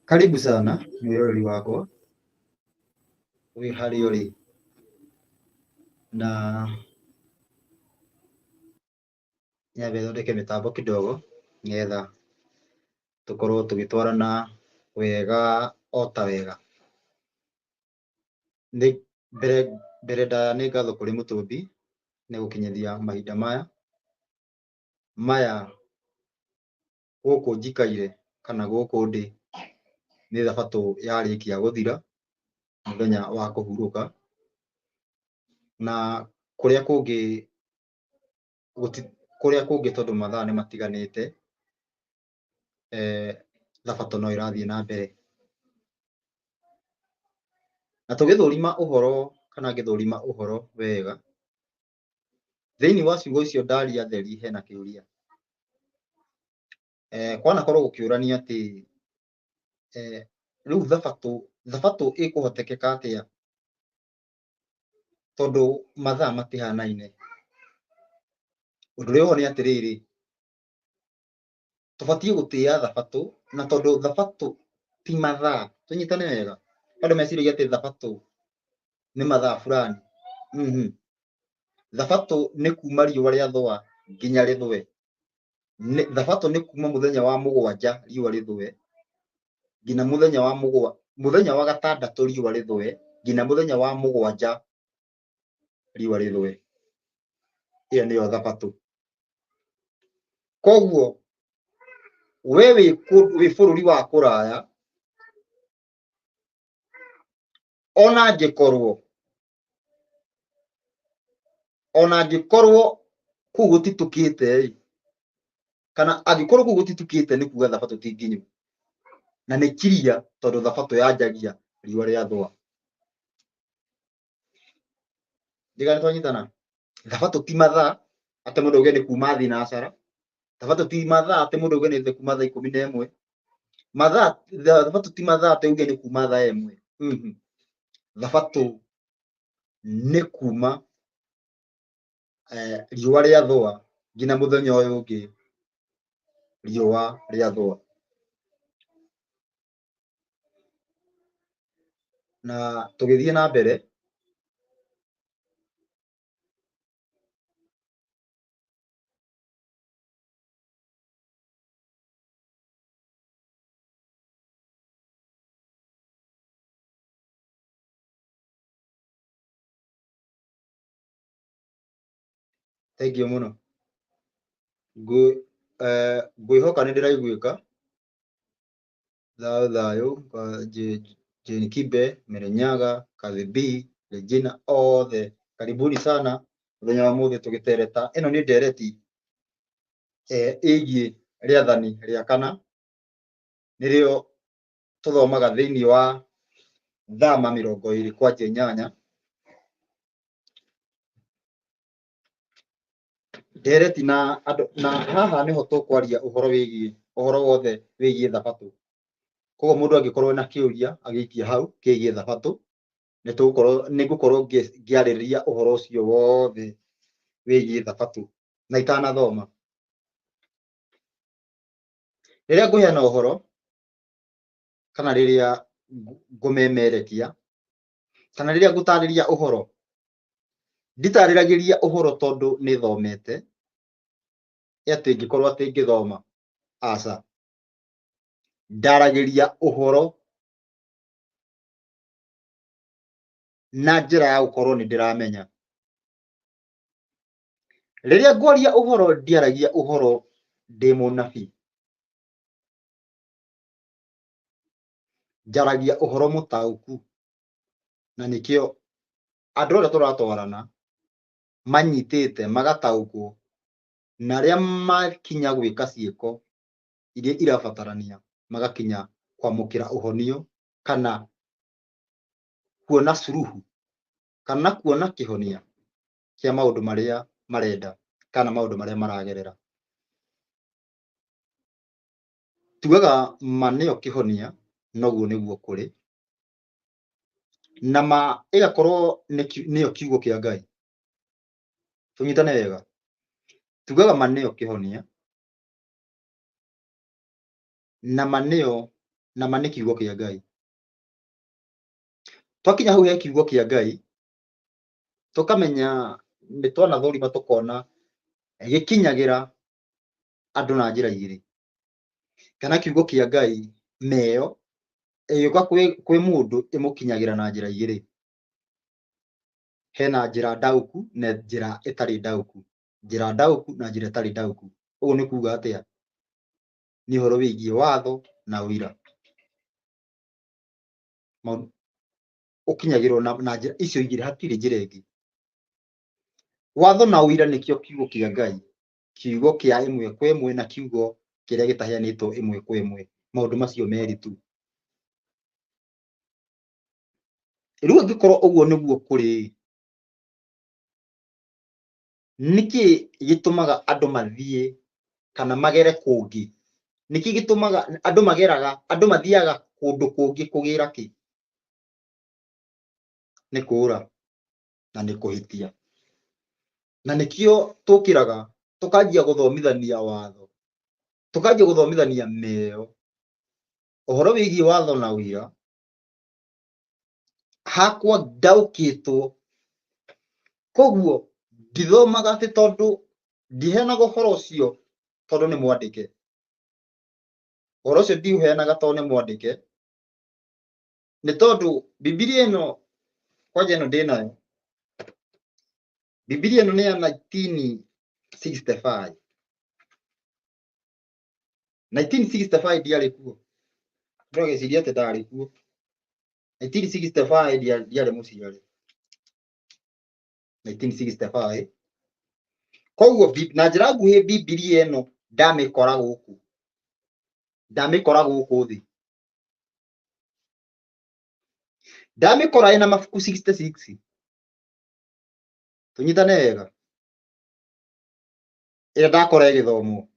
Karibu sana mwĩroreri wakwa wĩ harĩa ũrĩ na nyambe thondeke mĩtambo kidogo nĩgetha tũkorwo tũgĩtwarana wega o ta wega. Nĩ mbere mbere ndaya nĩ ngatho kũrĩ Mũtũmbi nĩ gũkinyithia mahinda maya. Maya gũkũ njikaire kana gũkũ ndĩ nĩ thabatũ yarĩkia gũthira, mũthenya wa kũhurũka. Na kũrĩa kũngĩ kũrĩa kũngĩ tondũ mathaa nĩ matiganĩte, thabatũ no ĩrathiĩ na mbere. Na tũgĩthũrima ũhoro kana ngĩthũrima ũhoro wega, thĩinĩ wa ciugo icio ndaria theri hena kĩũria. Kwanakorwo gũkĩũranio atĩ rĩu thabatũ, thabatũ ĩkũhotekeka atĩa tondũ mathaa matihanaine. Ũndũ ũrĩa ũho nĩ atĩrĩrĩ, tũbatiĩ gũtĩa thabatũ na tondũ thabatũ ti mathaa, tũnyitane wega. Andũ meciragia atĩ thabatũ nĩ mathaa fulani. Thabatũ nĩ kuma riũa rĩathũa nginya rĩthũe. Thabatũ nĩ kuma mũthenya wa mũgwanja riũa rĩthũe nginya mũthenya wa mũgwa, mũthenya wa gatandatũ riũa rĩthũe nginya mũthenya wa mũgwanja riũa rĩthũe. Ĩyo nĩyo thabatũ. Koguo we wĩ bũrũri wa kũraya, ona angĩkorwo ona angĩkorwo kũu gũtitukĩte ĩ, kana angĩkorwo kũu gũtitukĩte nĩ kuga thabatũ ti nginyu, na nĩ kiria tondũ thabatũ yanjagia riũa rĩathũa. Ndiga nĩ twanyitana. Thabatũ ti mathaa atĩ mũndũ auge nĩ kuma thinacara. Thabatũ ti mathaa atĩ mũndũ auge nĩ kuma thaa ikũmi na ĩmwe. Mathaa, thabatũ ti mathaa atĩ uge nĩ kuma thaa ĩmwe. Thabatũ nĩ kuma riũa rĩathũa nginya mũthenya ũyũ ũngĩ riũa rĩathũa. Na tũgĩthiĩ na mbere, thengiũ mũno. Ngwĩhoka nĩ ndĩraiguĩka. Thayũ thayũ kwa Jane Kibe, Merenyaga, Kathy B, Regina othe karibuni sana mũthenya wa mũthĩ tũgĩtereta. Ĩno nĩ ndereti ĩgiĩ rĩathani rĩa kana, nĩrĩo tũthomaga thĩinĩ wa Thama mĩrongo ĩrĩ kwanjia inyanya. Ndereti na andũ, na haha nĩho tũkwaria ũhoro wĩgiĩ ũhoro wothe wĩgiĩ thabatũ. Koguo mũndũ angĩkorwo na kĩũria agĩikie hau kĩgiĩ thabatũ, nĩ ngũkorwo ngĩarĩrĩria ũhoro ũcio wothe wĩgiĩ thabatũ na itanathoma. Rĩrĩa ngũheana ũhoro kana rĩrĩa ngũmemerekia kana rĩrĩa ngũtarĩria ũhoro, nditarĩragĩria ũhoro tondũ nĩ thomete, atĩ ngĩkorwo atĩ ngĩthoma, aca. Ndaragĩria ũhoro na njĩra ya gũkorwo nĩ ndĩramenya. Rĩrĩa ngwaria ũhoro ndiaragia ũhoro ndĩ mũnabii, njaragia ũhoro mũtaũku, na nĩkĩo andũ arĩa tũratwarana manyitĩte magataũkwo, na arĩa makinya gwĩka ciĩko iria irabatarania magakinya kwamũkĩra ũhonio kana kuona curuhu kana kuona kĩhonia kĩa maũndũ marĩa marenda kana maũndũ marĩa maragerera. Tugaga ma nĩyo kĩhonia, noguo nĩguo kũrĩ, na ma ĩgakorwo nĩyo kiugo kĩa Ngai. Tũnyitane wega, tugaga ma nĩyo kĩhonia na ma nĩyo Na ma nĩ kiugo kĩa Ngai. Twakinya hau he kiugo kĩa Ngai, tũkamenya nĩ twanathũrima tũkona gĩkinyagĩra andũ na njĩra igĩrĩ. Kana kiugo kĩa Ngai meyo ĩgĩũka kwĩ mũndũ ĩmũkinyagĩra na njĩra igĩrĩ. Hena njĩra ndaũku na njĩra ĩtarĩ ndaũku. Njĩra ndaũku na njĩra ĩtarĩ ndaũku. Ũguo nĩ kuga atĩa? Nĩ ũhoro wĩgiĩ watho na ũira. Ũkinyagĩrwo na njĩra icio igĩrĩ, hatirĩ njĩra ĩngĩ. Watho na ũira nĩkĩo kiugo kĩa Ngai, kiugo kĩa ĩmwe kwa ĩmwe na kiugo kĩrĩa gĩtaheanĩtwo ĩmwe kwa ĩmwe. Maũndũ macio merĩ tu. Rĩu angĩkorwo ũguo nĩguo kũrĩ, nĩkĩ gĩtũmaga andũ mathiĩ kana magere kũngĩ? Nĩkĩ gĩtũmaga andũ mageraga, andũ mathiaga kũndũ kũngĩ kũgĩra kĩ? Nĩ kũũra na nĩ kũhĩtia. Na nĩkĩo tũkĩraga tũkanjia gũthomithania watho, tũkanjia gũthomithania mĩo ũhoro wĩgiĩ watho na ũira. Hakwa ndaũkĩtwo, koguo ndithomaga atĩ tondũ ndiheanaga ũhoro ũcio tondũ nĩ mwandĩke. Ũhoro ũcio ndiũheanaga tondũ nĩ mwandĩke, nĩ tondũ Bibilia ĩno kwanja ĩno ndĩnayo, Bibilia ĩno nĩ ya 1965. 1965 ndiarĩ kuo. Ndĩragĩciria atĩ ndarĩ kuo. 1965 ndiarĩ mũciare. 1965. Koguo na njĩra nguhĩ Bibilia ĩno ndamĩkora gũkũ. Ndamĩkora gũkũ thĩ. Ndamĩkora ĩna mabuku 66. Tũnyitane wega. Ĩrĩa ndakora ĩgĩthomwo.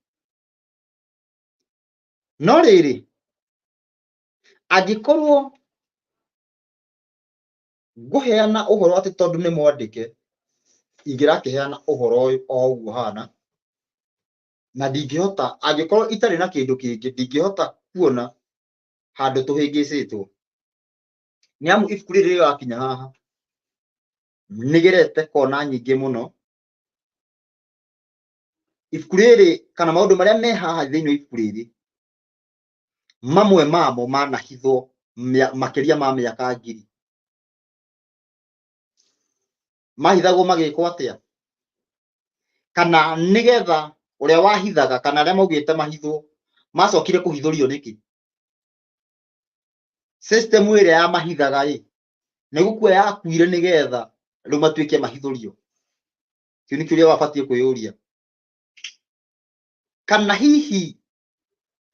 No rĩrĩ, angĩkorwo ngũheana ũhoro atĩ tondũ nĩ mwandĩke, ingĩrakĩheana ũhoro ũyũ o ũguo hana, na ndingĩhota, angĩkorwo itarĩ na kĩndũ kĩngĩ, ndingĩhota kuona handũ tũhĩngĩcĩtwo. Nĩ amu ibuku rĩrĩ rĩrakinya haha, nĩgerete kona nyingĩ mũno. Ibuku rĩrĩ, kana maũndũ marĩa me haha thĩinĩ wa ibuku rĩrĩ, mamwe mamo manahithwo makĩria ma mĩaka ngiri. Mahithagwo magĩkwo atĩa? Kana nĩgetha ũrĩa wahithaga, kana arĩa maugĩte mahithwo, macokire kũhithũrio nĩkĩ? System ĩrĩa ya mahithaga ĩ, nĩ gũkua yakuire nĩgetha rĩu matuĩke mahithũrio. Kĩu nĩ kĩũria wabatiĩ kwĩyũria. Kana hihi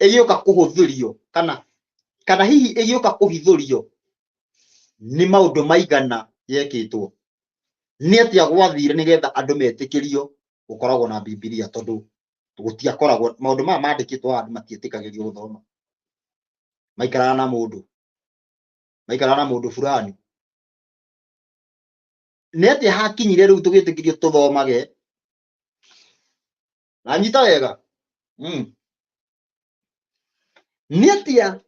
ĩgĩũka kũhũthĩrio, kana hihi ĩgĩũka kũhithũrio nĩ maũndũ maigana yekĩtwo. Nĩ atĩa gwathire nĩgetha andũ metĩkĩrio gũkoragwo na Bibilia, tondũ gũtiakoragwo maũndũ maya mandĩkĩtwo haha andũ matietĩkagĩrio gũthoma. Maikaraga na mũndũ, maikaraga na mũndũ fulani. Nĩ atĩa hakinyire rĩu tũgĩtĩkĩrio tũthomage? Nanyita wega? Nĩ atĩa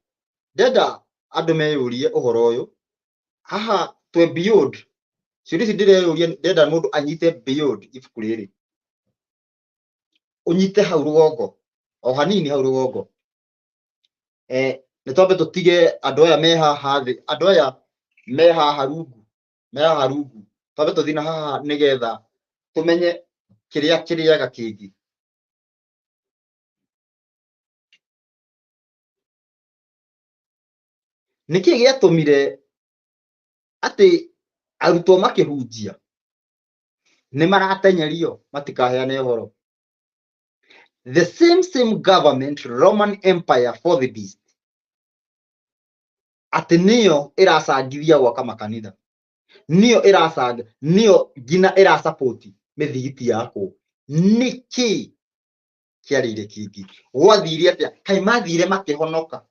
ndenda andũ meyũrie ũhoro ũyũ haha twe beyond ciũria ici ndĩreyũria, ndenda mũndũ anyite beyond ibuku rĩrĩ, ũnyite hau rũgongo o hanini hau rũgongo. Nĩ twambe tũtige andũ aya me haha thĩ, andũ aya me haha rungu, me haha rungu, twambe tũthiĩ na haha nĩgetha tũmenye kĩrĩa kĩrĩaga kĩngĩ. Nĩkĩ gĩatũmire atĩ arutwo makĩhunjia nĩ maratenyerio matikaheane ũhoro? The same government, Roman Empire for the beast, atĩ nĩyo ĩracangithia gwaka makanitha, nĩyo ĩracanga, nĩyo nginya ĩrasupport mĩthigiti yakwo. Nĩkĩ kĩarĩire kĩngĩ? Gwathire atĩa? Kaĩ mathire makĩhonoka?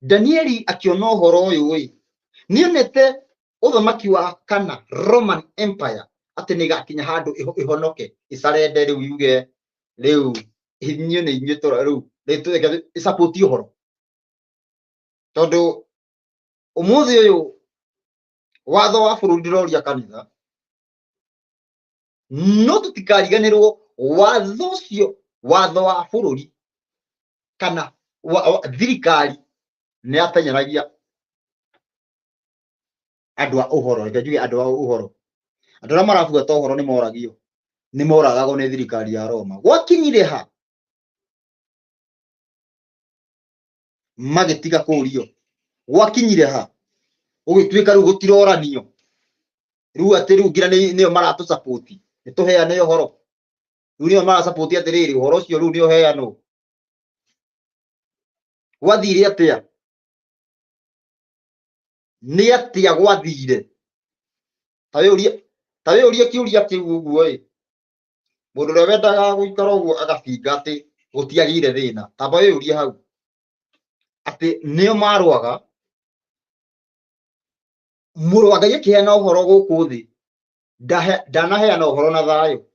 Danieli akĩona ũhoro ũyũ ĩ, nĩonete ũthamaki wa kana Roman Empire atĩ nĩgakinya handũ ĩhonoke, ĩcarende rĩu yuge rĩu inyuĩ nĩ inyuĩ tũra rĩu ĩsupport ũhoro. Tondũ ũmũthĩ ũyũ watho wa bũrũri ndũroria kanitha, no tũtikariganĩrwo watho ũcio, watho wa bũrũri kana thirikari nĩ yatenyeragia andũ a ũhoro. Reke njuge andũ a ũhoro, andũ arĩa marabuata ũhoro nĩ moragio, nĩ moragagwo nĩ thirikari ya Roma. Gwakinyire ha magĩtiga kũrio? Gwakinyire ha gũgĩtuĩka rĩu gũtiroranio, rĩu atĩ rĩu nginya nĩo maratũsapoti nĩ tũheane ũhoro, rĩu nĩo marasapoti atĩrĩrĩ ũhoro ũcio rĩu nĩ ũheanwo. Gwathire atĩa? Nĩ atĩa gwathire? Ta wĩyũrie kĩũria kĩu ũguo ĩ. Mũndũ ũrĩa wendaga gũikara ũguo agabinga atĩ gũtiagĩire thĩna, tamba wĩyũrie hau atĩ nĩo marũaga. Mũrũ wa Ngai akĩheana ũhoro gũkũ thĩ ndanaheana ũhoro na thayũ.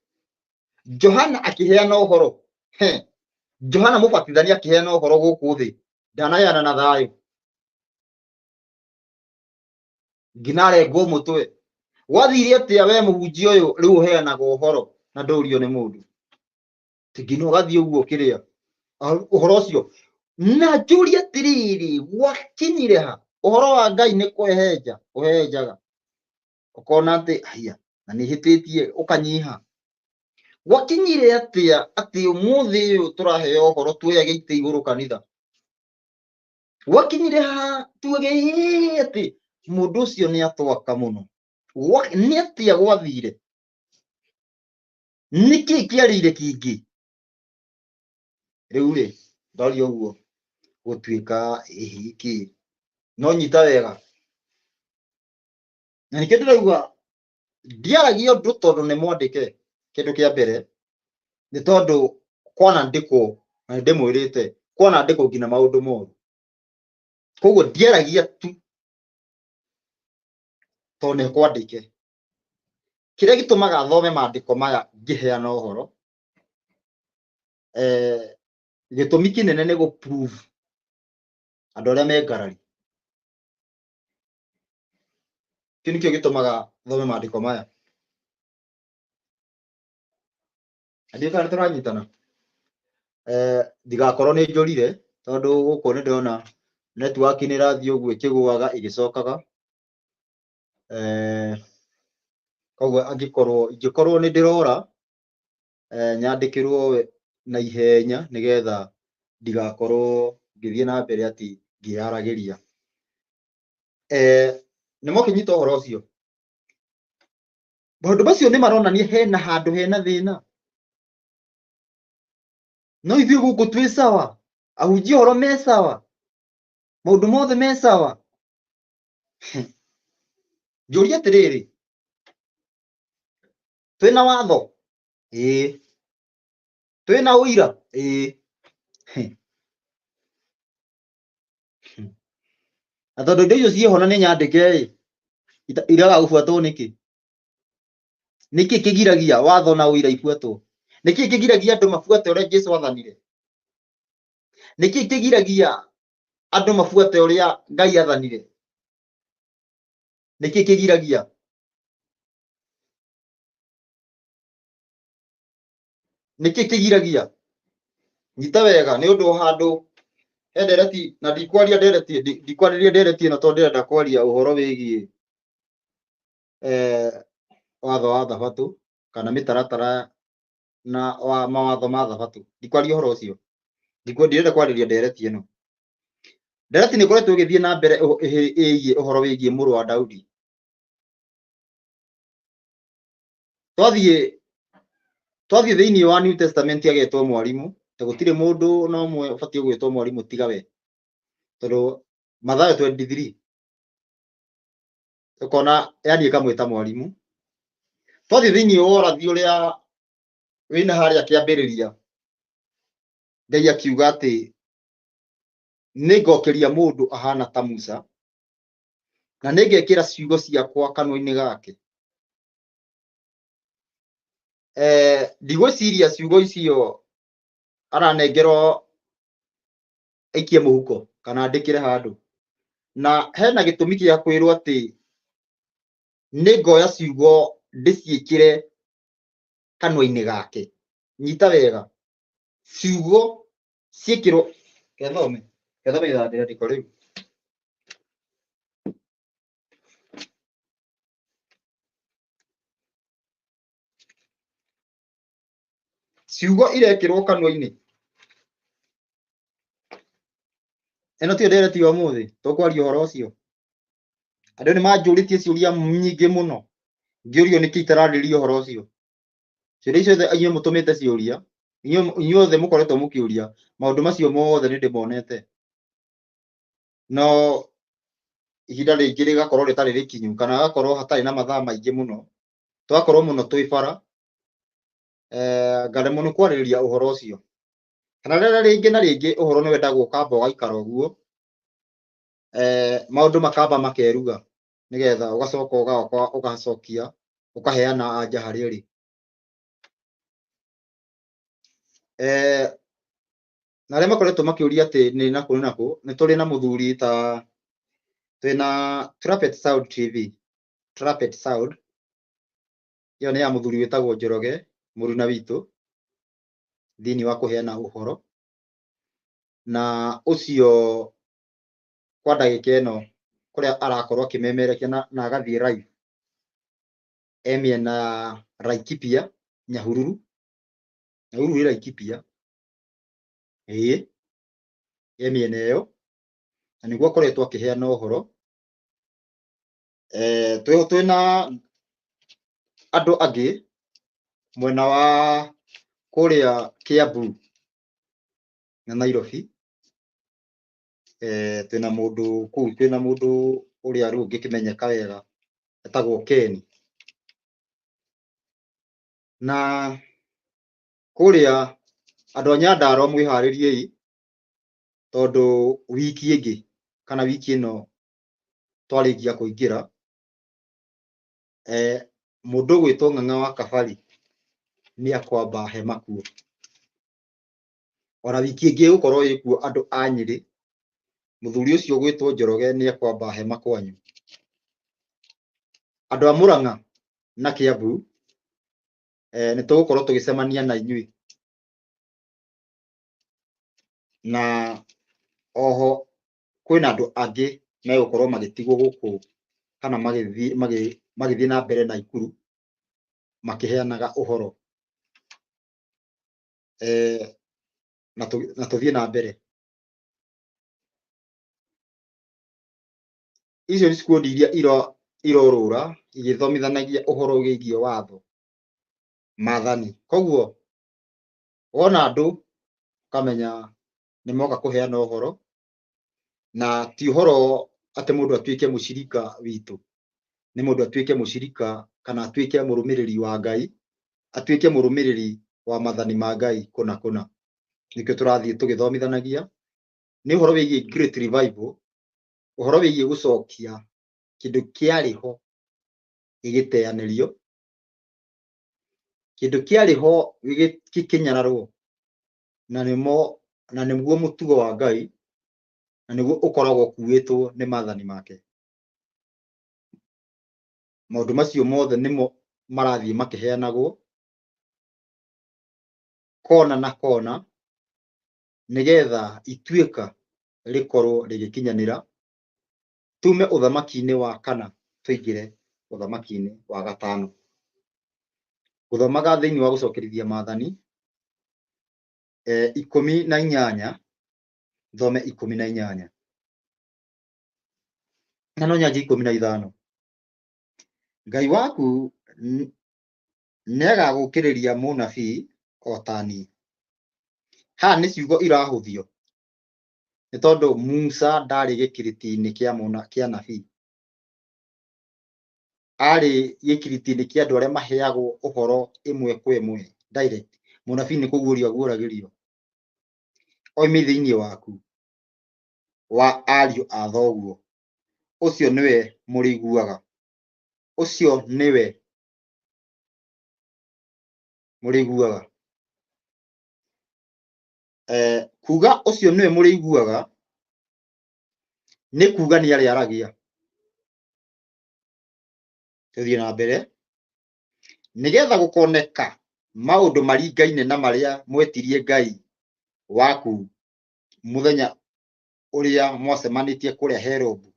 Johana akĩheana ũhoro, he Johana mũbatithania akĩheana ũhoro gũkũ thĩ ndanaheana na thayũ, nginya arengwo mũtwe. Gwathire atĩa we mũhunjia ũyũ rĩu ũheanaga ũhoro na ndũrio nĩ mũndũ, ti nginya ũgathiĩ ũguo kĩrĩa ũhoro ũcio? Na njũrie atĩrĩrĩ, gwakinyire ha ũhoro wa Ngai nĩ kwehenja ũhehenjaga, ũkona atĩ haiya na nĩ hĩtĩtie ũkanyiha? Gwakinyire atĩa atĩ ũmũthĩ ũyũ tũraheo ũhoro tuoyage itĩ igũrũ kanitha? Gwakinyire ha tuge ĩĩ atĩ mũndũ ũcio nĩ atwaka mũno? Nĩ atĩa gwathire? Nĩkĩ kĩarĩire kĩngĩ? Rĩu rĩ ndoria ũguo gũtuĩka ĩhĩ kĩ no nyita wega, na nĩkĩo ndĩrauga ndiaragia ũndũ tondũ nĩ mwandĩke. Kĩndũ kĩa mbere nĩ tondũ kwanandĩkwo, na nĩndĩmwĩrĩte kwanandĩkwo nginya maũndũ moru, koguo ndiaragia tu tondũ nĩ kwandĩke. Kĩrĩa gĩtũmaga thome maandĩko maya ngĩheana ũhoro, gĩtũmi kĩnene nĩ gũ prove andũ arĩa me ngarari. Kĩu nĩkĩo gĩtũmaga thome maandĩko maya. Na ndiũĩ kana nĩtũranyitana. Ndigakorwo nĩ njũrire tondũ gũkũ nĩ ndĩrona network nĩ ĩrathiĩ ũguo ĩkĩgũaga ĩgĩcokaga. Koguo ingĩkorwo nĩ ndĩrora, nyandĩkĩrwo na ihenya nĩgetha ndigakorwo ngĩthiĩ na mbere atĩ ngĩyaragĩria. Nĩ mwakĩnyita ũhoro ũcio? Maũndũ macio nĩ maronania hena handũ hena thĩna. No ithuĩ gũkũ twĩ sawa, ahunjia ũhoro me sawa, maũndũ mothe me sawa. Njũrie atĩrĩrĩ, twĩna watho? Ĩĩ. Twĩna ũira? Ĩĩ. Na tondũ indo icio ciĩho na nĩ nyandĩke ĩ, iragaga gũbuatwo nĩkĩ? Nĩkĩ kĩgiragia watho na ũira ibuatwo? Nĩkĩ kĩgiragia andũ mabuate ũrĩa Jesũ athanire? Nĩkĩ kĩgiragia andũ mabuate ũrĩa Ngai athanire? Nĩkĩ kĩgiragia? Nĩkĩ kĩgiragia? Nyita wega nĩ ũndũ handũ he ndereti, na ndikwaria ndereti, ndikwarĩria ndereti ĩno tondũ ndĩrenda kwaria ũhoro wĩgiĩ watho wa thabatũ kana mĩtaratara na wa mawatho ma thabatũ. Ndikwaria ũhoro ũcio, ndirenda kwarĩria ndereti ĩno. Ndereti nĩ ĩkoretwo ĩgĩthiĩ na mbere ĩgiĩ ũhoro wĩgiĩ mũrũ wa Daudi. Twathiĩ thĩinĩ wa New Testament agetwo mwarimũ, ta gũtirĩ mũndũ no ũmwe ũbatiĩ gwĩtwo mwarimũ tiga we, tondũ Mathayo 23 ũkona yani ĩkamwĩta mwarimũ. Twathiĩ thĩinĩ wa ũrathi ũrĩa wĩna harĩa kĩambĩrĩria, Ngai akiuga atĩ nĩngokĩria mũndũ ahana ta Musa, na nĩngekĩra ciugo ciakwa kanua-inĩ gake. Ndigwĩciria ciugo icio aranengerwo aikie mũhuko kana andĩkĩre handũ. Na hena gĩtũmi gĩa kwĩrwo atĩ nĩ ngoya ciugo ndĩciĩkĩre kanua-inĩ gake. Nyita wega, ciugo ciĩkĩrwo kethome kethome ithandĩko rĩu. Ciugo irekĩrwo kanua-inĩ. Ĩno tiyo ndereti ya ũmũthĩ, tũkwaria ũhoro ũcio. Andũ nĩ manjũrĩtie ciũria nyingĩ mũno, ngĩũrio nĩkĩ itararĩria ũhoro ũcio. Ciũria icio ciothe inyuĩ mũtũmĩte ciũria, inyuothe mũkoretwo mũkĩũria, maũndũ macio mothe nĩ ndĩmonete. No ihinda rĩngĩ rĩgakorwo rĩtarĩ rĩkinyu, kana hagakorwo hatarĩ na mathaa maingĩ mũno, tũgakorwo mũno twĩ bara, ngaremwo nĩ kwarĩrĩria ũhoro ũcio. Kana rĩrĩa rĩngĩ na rĩngĩ ũhoro nĩ wendagwo ũkamba ũgaikara ũguo, maũndũ makamba makeruga, nĩgetha ũgacoka ũgaoka ũgacokia, ũkaheana anja harĩa ĩrĩ. Na arĩa makoretwo makĩũria atĩ nĩ nakũ nĩ nakũ, nĩ tũrĩ na mũthuri ta twĩna Trumpet Sound TV, Trumpet Sound, ĩyo nĩ ya mũthuri wĩtagwo Njoroge, mũruna witũ, thĩinĩ wa kũheana ũhoro. Na ũcio kwa ndagĩka ĩno kũrĩa arakorwo akĩmemerekia na agathiĩ live e mĩena ya Laikipia, Nyahururu. Nyahururu ĩ Laikipia, ĩĩ, e mĩena ĩyo, na nĩguo akoretwo akĩheana ũhoro. Twĩho twĩna andũ angĩ mwena wa kũrĩa Kiambu na Nairobi. Twĩna mũndũ kũu, twĩna mũndũ ũrĩa rĩu ũngĩkĩmenyeka wega etagwo Ken. Na kũrĩa andũ a Nyandarua mwĩharĩriei, tondũ wiki ĩngĩ kana wiki ĩno twarĩkia kũingĩra, mũndũ ũgwĩtwo Ng'ang'a wa Kabari nĩ akwamba hema kuo. Ona wiki ĩngĩ ĩgũkorwo ĩkuo andũ a Nyĩrĩ, mũthuri ũcio ũgwĩtwo Njoroge nĩ akwamba hema kwanyu. Andũ a Murang'a na Kiambu, nĩ tũgũkorwo tũgĩcemania na inyuĩ. Na oho kwĩna andũ angĩ megũkorwo magĩtigwo gũkũ kana magĩthiĩ na mbere Naikuru makĩheanaga ũhoro. Na tũthiĩ na mbere. Icio nĩ squad iria irorũra igĩthomithanagia ũhoro wĩgiĩ watho, maathani. Koguo wona andũ ũkamenya nĩ moka kũheana ũhoro, na ti ũhoro atĩ mũndũ atuĩke mũcirika witũ, nĩ mũndũ atuĩke mũcirika kana atuĩke mũrũmĩrĩri wa Ngai, atuĩke mũrũmĩrĩri wa maathani ma Ngai kũna kũna. Nĩkĩo tũrathiĩ tũgĩthomithanagia nĩ ũhoro wĩgiĩ Great Revival, ũhoro wĩgiĩ gũcokia kĩndũ kĩarĩ ho gĩgĩteanĩrio, kĩndũ kĩarĩ ho gĩkĩnyararwo, na nĩguo mũtugo wa Ngai, na nĩguo ũkoragwo ũkuĩtwo nĩ maathani make. Maũndũ macio mothe nĩmo marathiĩ makĩheanagwo kona na kona, nĩgetha ituĩka rĩkorwo rĩgĩkinyanĩra, tume ũthamaki-inĩ wa kana tũingĩre ũthamaki-inĩ wa gatano. Gũthomaga thĩinĩ wa gũcokerithia maathani, 18, thome 18. Na no nyanjie 15. Ngai waku nĩagagũũkĩrĩria mũnabii o ta niĩ. Haha nĩ ciugo irahũthio, nĩ tondũ Musa ndarĩ gĩkiriti-inĩ kĩa nabii. Arĩ gĩkiriti-inĩ kĩa andũ arĩa maheagwo ũhoro ĩmwe kwa ĩmwe direct. Mũnabii nĩ kũguũrio aguũragĩrio oime thĩinĩ waku wa ariũ a thoguo. Ũcio nĩwe mũrĩiguaga, ũcio nĩwe mũrĩiguaga. Kuga ũcio nĩwe mũrĩiguaga Nĩ kuga nĩ arĩaragia. Tũthiĩ na mbere. Nĩgetha gũkoneka maũndũ maringaine na marĩa mwetirie Ngai waku mũthenya ũrĩa mwacemanĩtie kũrĩa Herobu.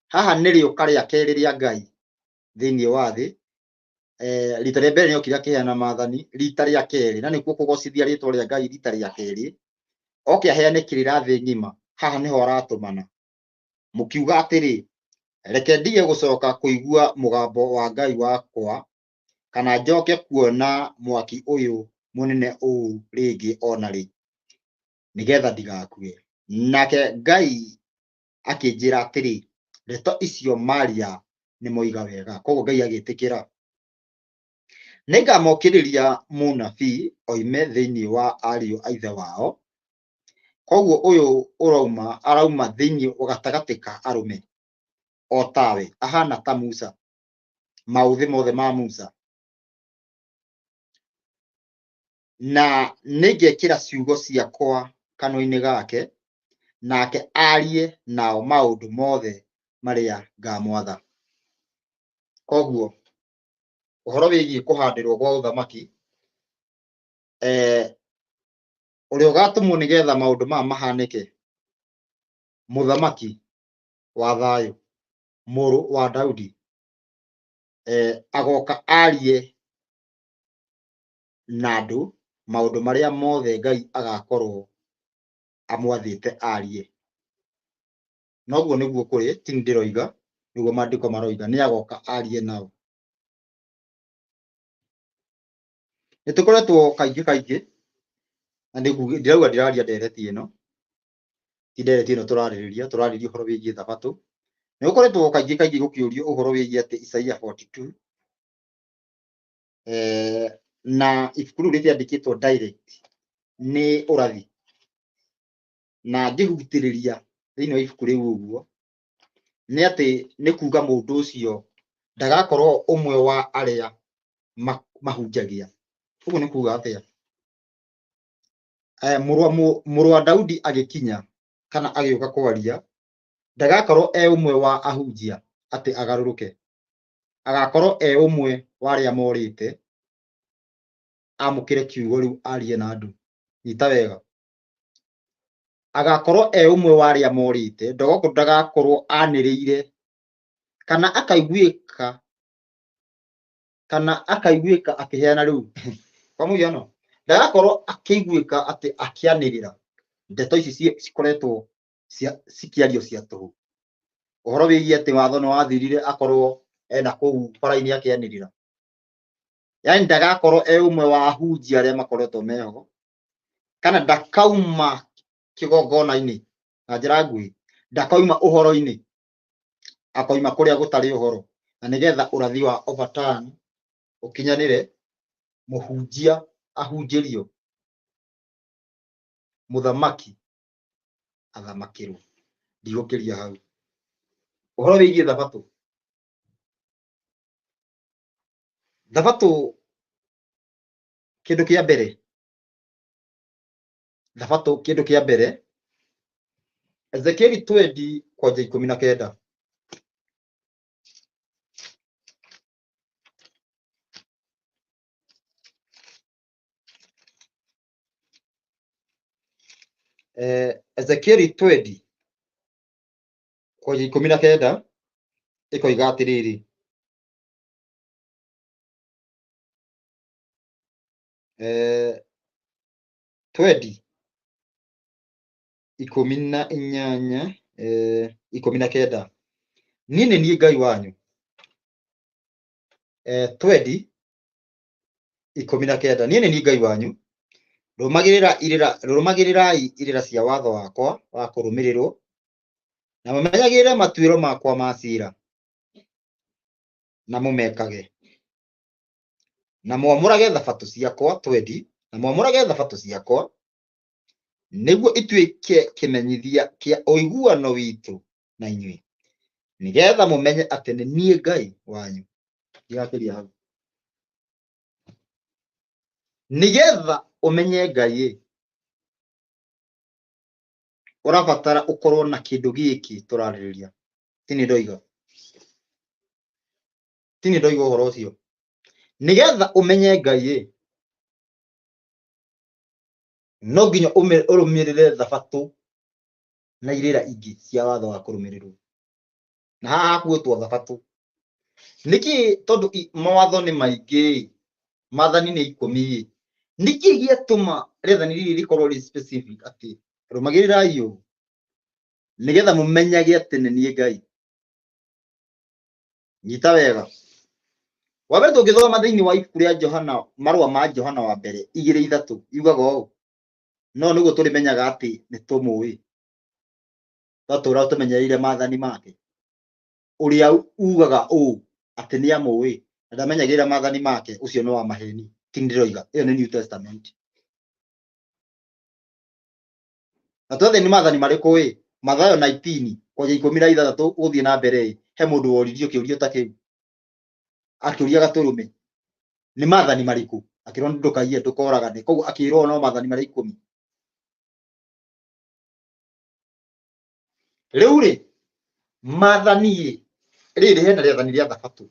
Haha nĩ rĩũka rĩa kerĩ rĩa Ngai thĩinĩ wa thĩ. Rita rĩa mbere nĩokire akĩheana maathani, rita rĩa kerĩ, na nĩkuo kũgocithia rĩtwa rĩa Ngai rita rĩa kerĩ, oke aheane kĩrĩra thĩ ng'ima. Haha nĩho aratũmana. Mũkiuga atĩrĩ, reke ndige gũcoka kũigua mũgambo wa Ngai wakwa, kana njoke kuona mwaki ũyũ mũnene ũũ rĩngĩ o na rĩ, nĩgetha ndigakue. Nake Ngai akĩnjĩra atĩrĩ, ndeto icio maria nĩ moiga wega. Koguo Ngai agĩtĩkĩra. Nĩngamokĩrĩria mũnabii oime thĩinĩ wa ariũ a ithe wao. Koguo ũyũ ũrauma arauma thĩinĩ gatagatĩ ka arũme o tawe, ahana ta Musa, maũthĩ mothe ma Musa. Na nĩngekĩra ciugo ciakwa kanua-inĩ gake, nake arie nao maũndũ mothe marĩa ngamwatha. Koguo ũhoro wĩgiĩ kũhandĩrwo gwa ũthamaki, ũrĩa ũgatũmwo nĩgetha maũndũ maya mahanĩke, mũthamaki wa thayũ, mũrũ wa Daudi, agoka arie na andũ maũndũ marĩa mothe Ngai agakorwo amwathĩte arie. Noguo nĩguo kũrĩ, ti niĩ ndĩroiga, nĩguo maandĩko maroiga, nĩ agoka arie nao. Nĩ tũkoretwo kaingĩ kaingĩ, na ndĩrauga ndĩraria ndereti ĩno, ti ndereti ĩno tũrarĩrĩria, tũrarĩrĩria ũhoro wĩgiĩ thabatũ. Nĩ gũkoretwo kaingĩ kaingĩ gũkĩũrio ũhoro wĩgiĩ atĩ Isaia 42, na ibuku rĩu rĩtiandĩkĩtwo direct, nĩ ũrathi. Na ngĩhutĩrĩria thĩinĩ wa ibuku rĩu ũguo, nĩ atĩ nĩ kuga mũndũ ũcio ndagakorwo ũmwe wa arĩa mahunjagia. Ũguo nĩ kuga atĩa? Mũrũ wa Daudi agĩkinya kana agĩũka kwaria, ndagakorwo e ũmwe wa ahunjia atĩ agarũrũke. Agakorwo e ũmwe wa arĩa morĩte, amũkĩre kiugo rĩu arie na andũ. Nyita wega. Agakorwo e ũmwe wa arĩa morĩte, ndagakorwo anĩrĩire kana akaiguĩka, kana akaiguĩka akĩheana rĩu. Kwa mũhiano, ndagakorwo akĩiguĩka atĩ akĩanĩrĩra ndeto ici cikoretwo cikĩario cia tũhũ. Ũhoro wĩgiĩ atĩ watho nĩ wathirire akorwo ena kũu bara-inĩ akĩanĩrĩra. Yaani ndagakorwo e ũmwe wa ahunjia arĩa makoretwo meho, kana ndakauma kĩgongona-inĩ na njĩra nguhĩ, ndakauma ũhoro-inĩ, akoima kũrĩa gũtarĩ ũhoro, na nĩgetha ũrathi wa overturn ũkinyanĩre, mũhunjia ahunjĩrio, mũthamaki athamakĩrwo. Ndigũkĩria hau. Ũhoro wĩgiĩ thabatũ. Thabatũ kĩndũ kĩa mbere, thabatũ kĩndũ kĩa mbere, Ezekieli 20 kwanja 19. Ezekieli 20 kwanja 19 ĩkoiga atĩrĩrĩ, 20 18, 19, niĩ nĩ niĩ Ngai wanyu. 20 19, niĩ nĩ niĩ Ngai wanyu, rũmagĩrĩrai irĩra cia watho wakwa wa kũrũmĩrĩrwo, na mũmenyagĩrĩre matuĩro makwa ma ciira, na mũmekage, na mwamũrage thabatũ ciakwa, 20, na mwamũrage thabatũ ciakwa, nĩguo ituĩke kĩmenyithia kĩa ũiguano witũ na inyuĩ, nĩgetha mũmenye atĩ nĩ niĩ Ngai wanyu. Ndigakĩria hau. Nĩgetha ũmenye Ngai ĩ, Ũrabatara ũkorwo na kĩndũ gĩkĩ tũrarĩrĩria. Ti nĩ ndoiga. Ti nĩ ndoiga ũhoro ũcio. Nĩgetha ũmenye Ngai ĩ, no nginya ũrũmĩrĩre thabatũ na irĩra ingĩ cia watho wa kũrũmĩrĩrwo. Na haha hakuĩtwo thabatũ. Nĩkĩ tondũ mawatho nĩ maingĩ ĩ, maathani nĩ ikũmi ĩ, nĩkĩ gĩatũma rĩathani rĩrĩ rĩkorwo rĩ specific atĩ rũmagĩrĩrai ũũ nĩgetha mũmenyage atĩ nĩ niĩ Ngai. Nyita wega. Wa mbere tũngĩthoma thĩinĩ wa ibuku rĩa Johana, marũa ma Johana wa mbere igĩrĩ ithatũ yugaga ũũ, no nĩguo tũrĩmenyaga atĩ nĩ tũmũĩ, twatũra tũmenyereire maathani make. Ũrĩa ugaga ũũ atĩ nĩ amũĩ na ndamenyagĩrĩra maathani make, ũcio nĩ wa maheni. Ti ndĩroiga, ĩyo nĩ New Testament. Na twethe nĩ maathani marĩkũ ĩ? Mathayo 19 kwanja 16 gũthiĩ na mbere ĩ, he mũndũ woririo kĩũria ta kĩu, akĩũria gatũrũme nĩ maathani marĩkũ, akĩrwo ndũkaiye, ndũkoragane, koguo akĩrwo no maathani marĩa ikũmi. Rĩu rĩ, maathani ĩ, rĩrĩ hena rĩathani rĩa thabatũ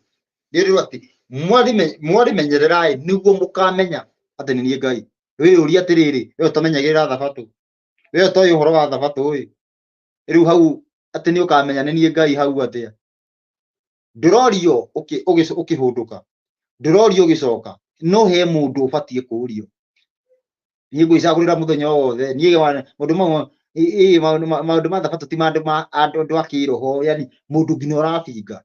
rĩrĩrwo atĩ mwarĩmenyerera ĩ, nĩguo mũkamenya atĩ nĩ niĩ Ngai. Wĩyũrie atĩrĩrĩ, we ũtamenyagĩrĩra thabatũ, we ũtoĩ ũhoro wa thabatũ ĩ, rĩu hau atĩ nĩ ũkamenya nĩ niĩ Ngai hau atĩa? Ndũrorio ũkĩhũndũka, ndũrorio ũgĩcoka, no he mũndũ ũbatiĩ kũũrio. Niĩ ngwĩcagũrĩra mũthenya o wothe, niĩ maũndũ mau, maũndũ ma thabatũ ti maũndũ ma andũ a kĩroho, yani mũndũ nginya ũrabinga,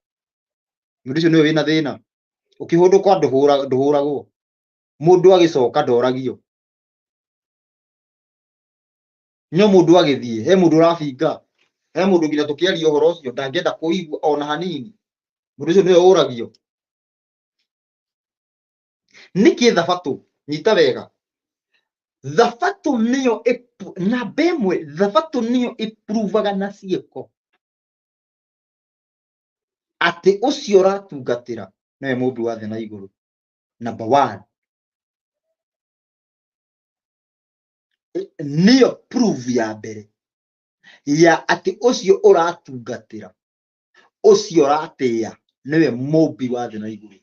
mũndũ ũcio nĩwe wĩna thĩna. Ũkĩhũndũka ndũhũragwo, mũndũ agĩcoka ndoragio, no mũndũ agĩthiĩ he mũndũ ũrabinga, he mũndũ nginya tũkĩaria ũhoro ũcio ndangĩenda kũigua ona hanini, mũndũ ũcio nĩwe ũragio. Nĩkĩ thabatũ? Nyita wega, thabatũ nĩyo namba ĩmwe, thabatũ nĩyo ĩpruvaga na ciĩko atĩ ũcio ũratungatĩra nĩwe mũmbi wa thĩ na igũrũ. Number one, nĩyo proof ya mbere ya atĩ ũcio ũratungatĩra, ũcio ũratĩĩa nĩwe mũmbi wa thĩ na igũrũ.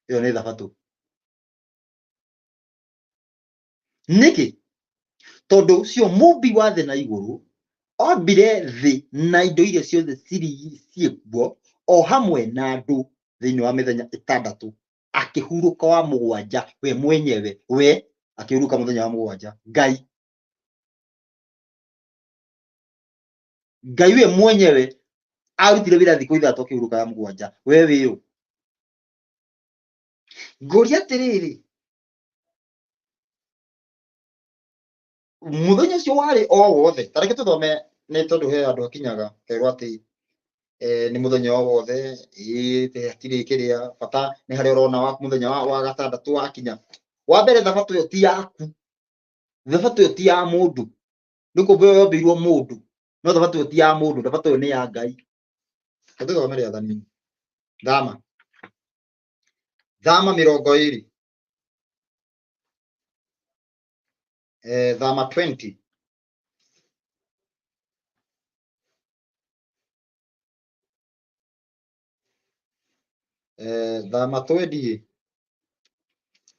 Ĩyo nĩ thabatũ. Nĩkĩ? Tondũ ũcio mũmbi wa thĩ na igũrũ ombire thĩ na indo iria ciothe ciĩkuo o hamwe na andũ thĩinĩ wa mĩthenya ĩtandatũ, akĩhurũka wa mũgwanja we mwenyewe, we akĩhurũka mũthenya wa mũgwanja. Ngai, Ngai we mwenyewe arutire wĩra thikũ ithatũ akĩhurũka ya mũgwanja. We wĩũ? Ngũria atĩrĩrĩ, mũthenya ũcio warĩ o wothe, ta reke tũthome, nĩ tondũ he andũ hakinyaga kerwo atĩ nĩ mũthenya o wothe, hatirĩ kĩrĩa bata nĩ harĩa ũrona wa mũthenya wa gatandatũ wakinya. Wa mbere, thabatũ ĩyo ti yaku, thabatũ ĩyo ti ya mũndũ, nĩ kũmbwo yombĩirwo mũndũ, no thabatũ ĩyo ti ya mũndũ, thabatũ ĩyo nĩ ya Ngai. Reke tũthome rĩathani. Thama, Thama mĩrongo ĩrĩ, Thama 20. Thama 20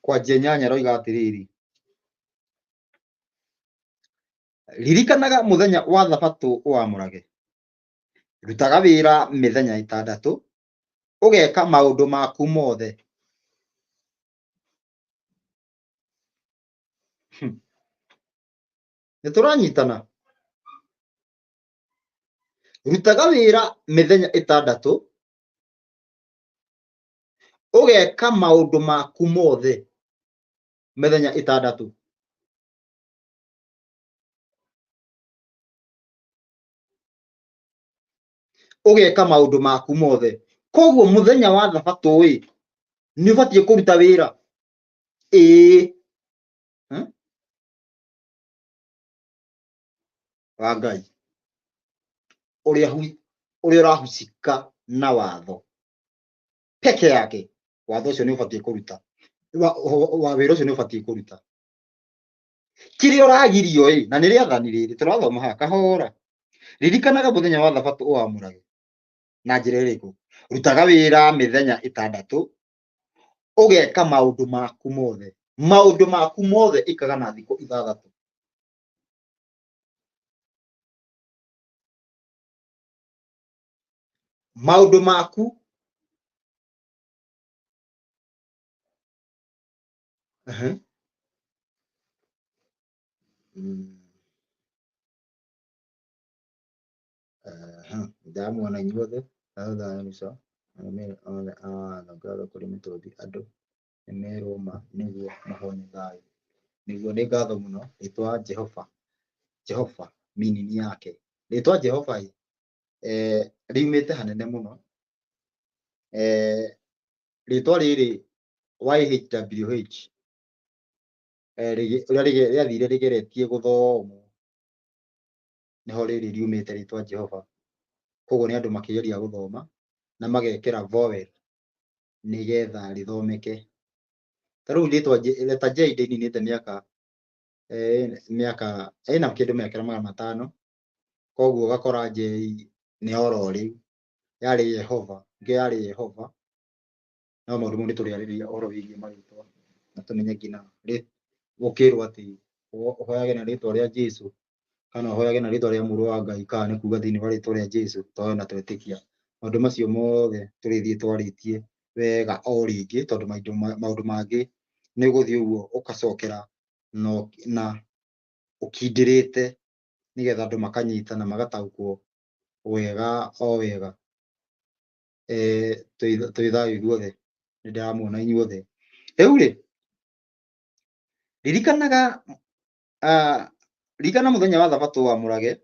kwanjia inyanya roiga atĩrĩrĩ, ririkanaga mũthenya wa thabatũ ũwamũrage, rutaga wĩra mĩthenya ĩtandatũ, ũgeka maũndũ maku mothe. Nĩ tũranyitana? Rutaga wĩra mĩthenya ĩtandatũ, ũgeka maũndũ maku mothe mĩthenya ĩtandatũ. Ũgeka maũndũ maku mothe. Koguo mũthenya wa thabatũ ĩ, nĩ ũbatiĩ kũruta wĩra. Ĩĩ. Wa Ngai. Ũrĩa ũrahusika na watho peke yake, watho ũcio nĩ ũbatiĩ kũruta. Wa wĩra ũcio nĩ ũbatiĩ kũruta. Kĩrĩa ũragirio ĩ, na nĩ rĩathani rĩrĩ tũrathoma haha kahora. Ririkanaga mũthenya wa thabatũ ũwamũrage. Na njĩra ĩrĩkũ? Rutaga wĩra mĩthenya ĩtandatũ, ũgeka maũndũ maku mothe. Maũndũ maku mothe ĩkaga na thikũ ithathatũ. Maũndũ maku. Aha. Aha. Ndamuona inyuothe. Thutha mbica arũmĩrĩri othe a watho ngatho kũrĩ mĩtũmbi andũ nĩmerwo ma nĩguo mahone thayũ. Nĩguo nĩ ngatho mũno rĩtwa Jehova. Jehova meaning yake. Rĩtwa Jehova ĩ, riumĩte hanene mũno. Rĩtwa rĩrĩ YHWH ũrĩa rĩathire rĩgeretie gũthomwo nĩho rĩrĩ riumĩte rĩtwa Jehova. Koguo nĩ andũ makĩgeria gũthoma na magekĩra vowel nĩgetha rĩthomeke. Ta rĩu rĩtwa letter J ndĩninĩte mĩaka mĩaka ĩna kĩndũ mĩaka 500, koguo ũgakora J nĩ oro rĩu yarĩ Yehova, ĩngĩ yarĩ Yehova. No maũndũ mau nĩ tũrĩarĩrĩria ũhoro wĩgiĩ marĩtwa na tũmenye nginya gũkĩrwo atĩ ũhoyage na rĩtwa rĩa Jesũ kana ũhoyage na rĩtwa rĩa mũrũ wa Ngai kana nĩ kuga thĩinĩ wa rĩtwa rĩa Jesũ tũhoe na twetĩkia. Maũndũ macio mothe tũrĩthiĩ twarĩtie wega o rĩngĩ tondũ maũndũ mangĩ nĩ ũgũthiĩ ũguo ũgacokera na ũkindĩrĩte nĩgetha andũ makanyita na magataũkwo wega o wega. Twĩ thayũ ithuothe, nĩ ndĩramuona inyuothe. Rĩu rĩ, ririkanaga ririkana mũthenya wa thabatũ wamũrage,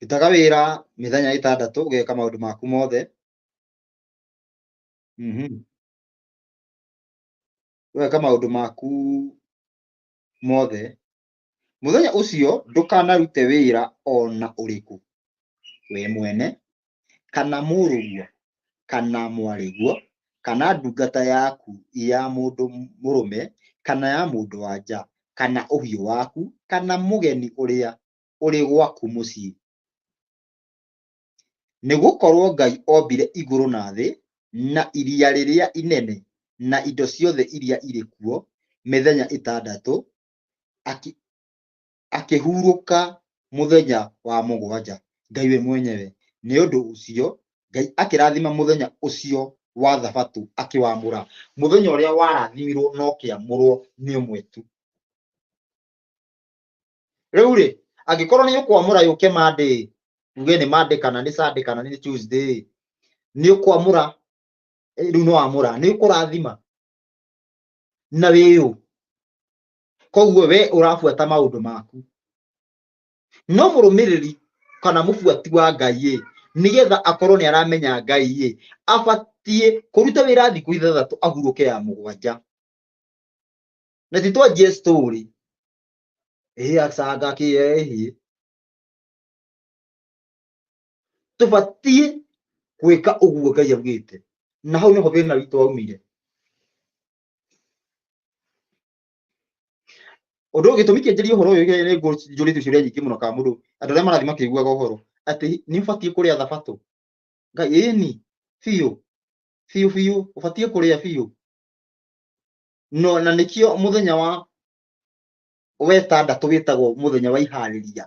rutaga wĩra mĩthenya ĩtandatũ ũgeka maũndũ maku mothe. Ũgeka maũndũ maku mothe. Mũthenya ũcio ndũkanarute wĩra ona ũrĩkũ, we mwene kana mũrũguo kana mwarĩguo kana ndungata yaku ya mũndũ mũrũme kana ya mũndũ wa nja kana ũhiũ waku kana mũgeni ũrĩa ũrĩ gwaku mũciĩ. Nĩ gũkorwo Ngai ombire igũrũ na thĩ na iria rĩrĩa inene na indo ciothe iria irĩ kuo mĩthenya ĩtandatũ, akĩhurũka mũthenya wa mũgwanja. Ngai we mwenyewe. Nĩ ũndũ ũcio Ngai akĩrathima mũthenya ũcio wa thabatũ akĩwamũra. Mũthenya ũrĩa warathimirwo no kĩamũrwo nĩ ũmwe tu. Rĩu rĩ, angĩkorwo nĩ ũkwamũra yũke Monday, uge nĩ Monday kana nĩ Sunday kana nĩ Tuesday, nĩ ũkwamũra, rĩu nĩ wamũra, nĩ ũkũrathima na wĩyũ. Koguo we ũrabuata maũndũ maku. No mũrũmĩrĩri kana mũbuati wa Ngai ĩ, nĩgetha akorwo nĩ aramenya Ngai ĩ, abatiĩ kũruta wĩra thikũ ithathatũ ahurũke ya mũgwanja. Na ti twanjie story. Ĩ acanga kĩ ĩ. Tũbatiĩ gwĩka ũguo Ngai augĩte. Na hau nĩho thĩna witũ waumire. Ũndũ ũyũ gĩtũmi kĩanjĩrie ũhoro ũyũ nĩ njũrĩtio ciũria nyingĩ mũno kana mũndũ andũ arĩa marathiĩ makĩiguaga ũhoro atĩ nĩ ũbatiĩ kũrĩa thabatũ. Ngai ĩni biũ biũ biũ ũbatiĩ kũrĩa biũ. No na nĩkĩo mũthenya wa wetandatũ wĩtagwo mũthenya wa iharĩria.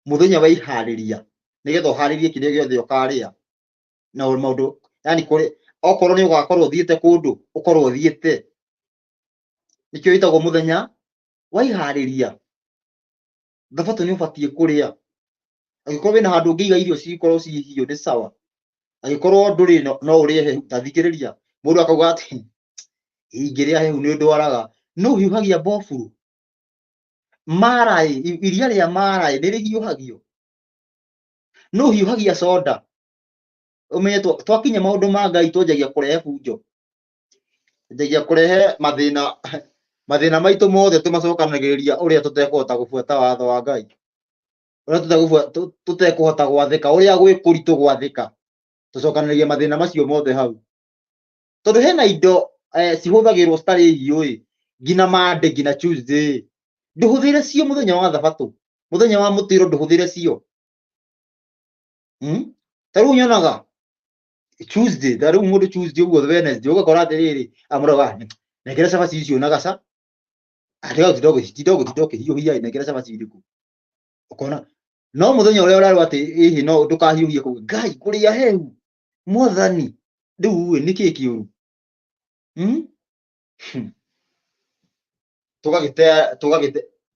Mũthenya wa iharĩria nĩgetha ũharĩrie kĩrĩa gĩothe ũkarĩa na maũndũ yani kũrĩ okorwo nĩ ũgakorwo ũthiĩte kũndũ ũkorwo ũthiĩte. Nĩkĩo wĩtagwo mũthenya wa iharĩria. Thabatũ nĩ ũbatiĩ kũrĩa. Angĩkorwo wĩna handũ ũngĩiga irio cikorwo ciĩ hiũ nĩ sawa. Angĩkorwo ndũrĩ no ũrĩe hehu, ta thikĩrĩria. Mũndũ akauga atĩ ingĩrĩa hehu nĩ ndwaraga. No ũhiũhagia mboburu. Mara ĩ, iria rĩa mara ĩ, nĩ rĩhiũhagio. No ũhiũhagia soda. Ũmenye twakinya maũndũ ma Ngai twanjagia kũrehe bunjo. Twanjagia kũrehe mathĩna, mathĩna maitũ mothe tũmacokanagĩrĩria ũrĩa tũtekũhota gũbuata watho wa Ngai. Ũrĩa tũtekũhota gwathĩka, ũrĩa gwĩ kũritũ gwathĩka. Tũcokanĩrĩria mathĩna macio mothe hau. Tondũ hena indo cihũthagĩrwo citarĩ hiũ ĩ, nginya Monday nginya Tuesday ĩ, ndũhũthĩre cio mũthenya wa thabatũ, mũthenya wa mũtĩro ndũhũthĩre cio. Ta rĩu nyonaga Tuesday, ta rĩu mũndũ Tuesday ũguo Wednesday ũgakora atĩrĩrĩ, amũroga nengera cabaci icio na gaca, atiga gũtinda ũkĩhiũhia ĩ, nengera cabaci irĩkũ, ũkona no mũthenya ũrĩa ũrarwo atĩ ĩhĩ no ndũkahiũhie kũu, Ngai kũrĩa hehu mwathani, rĩu ĩ nĩkĩĩ kĩũru?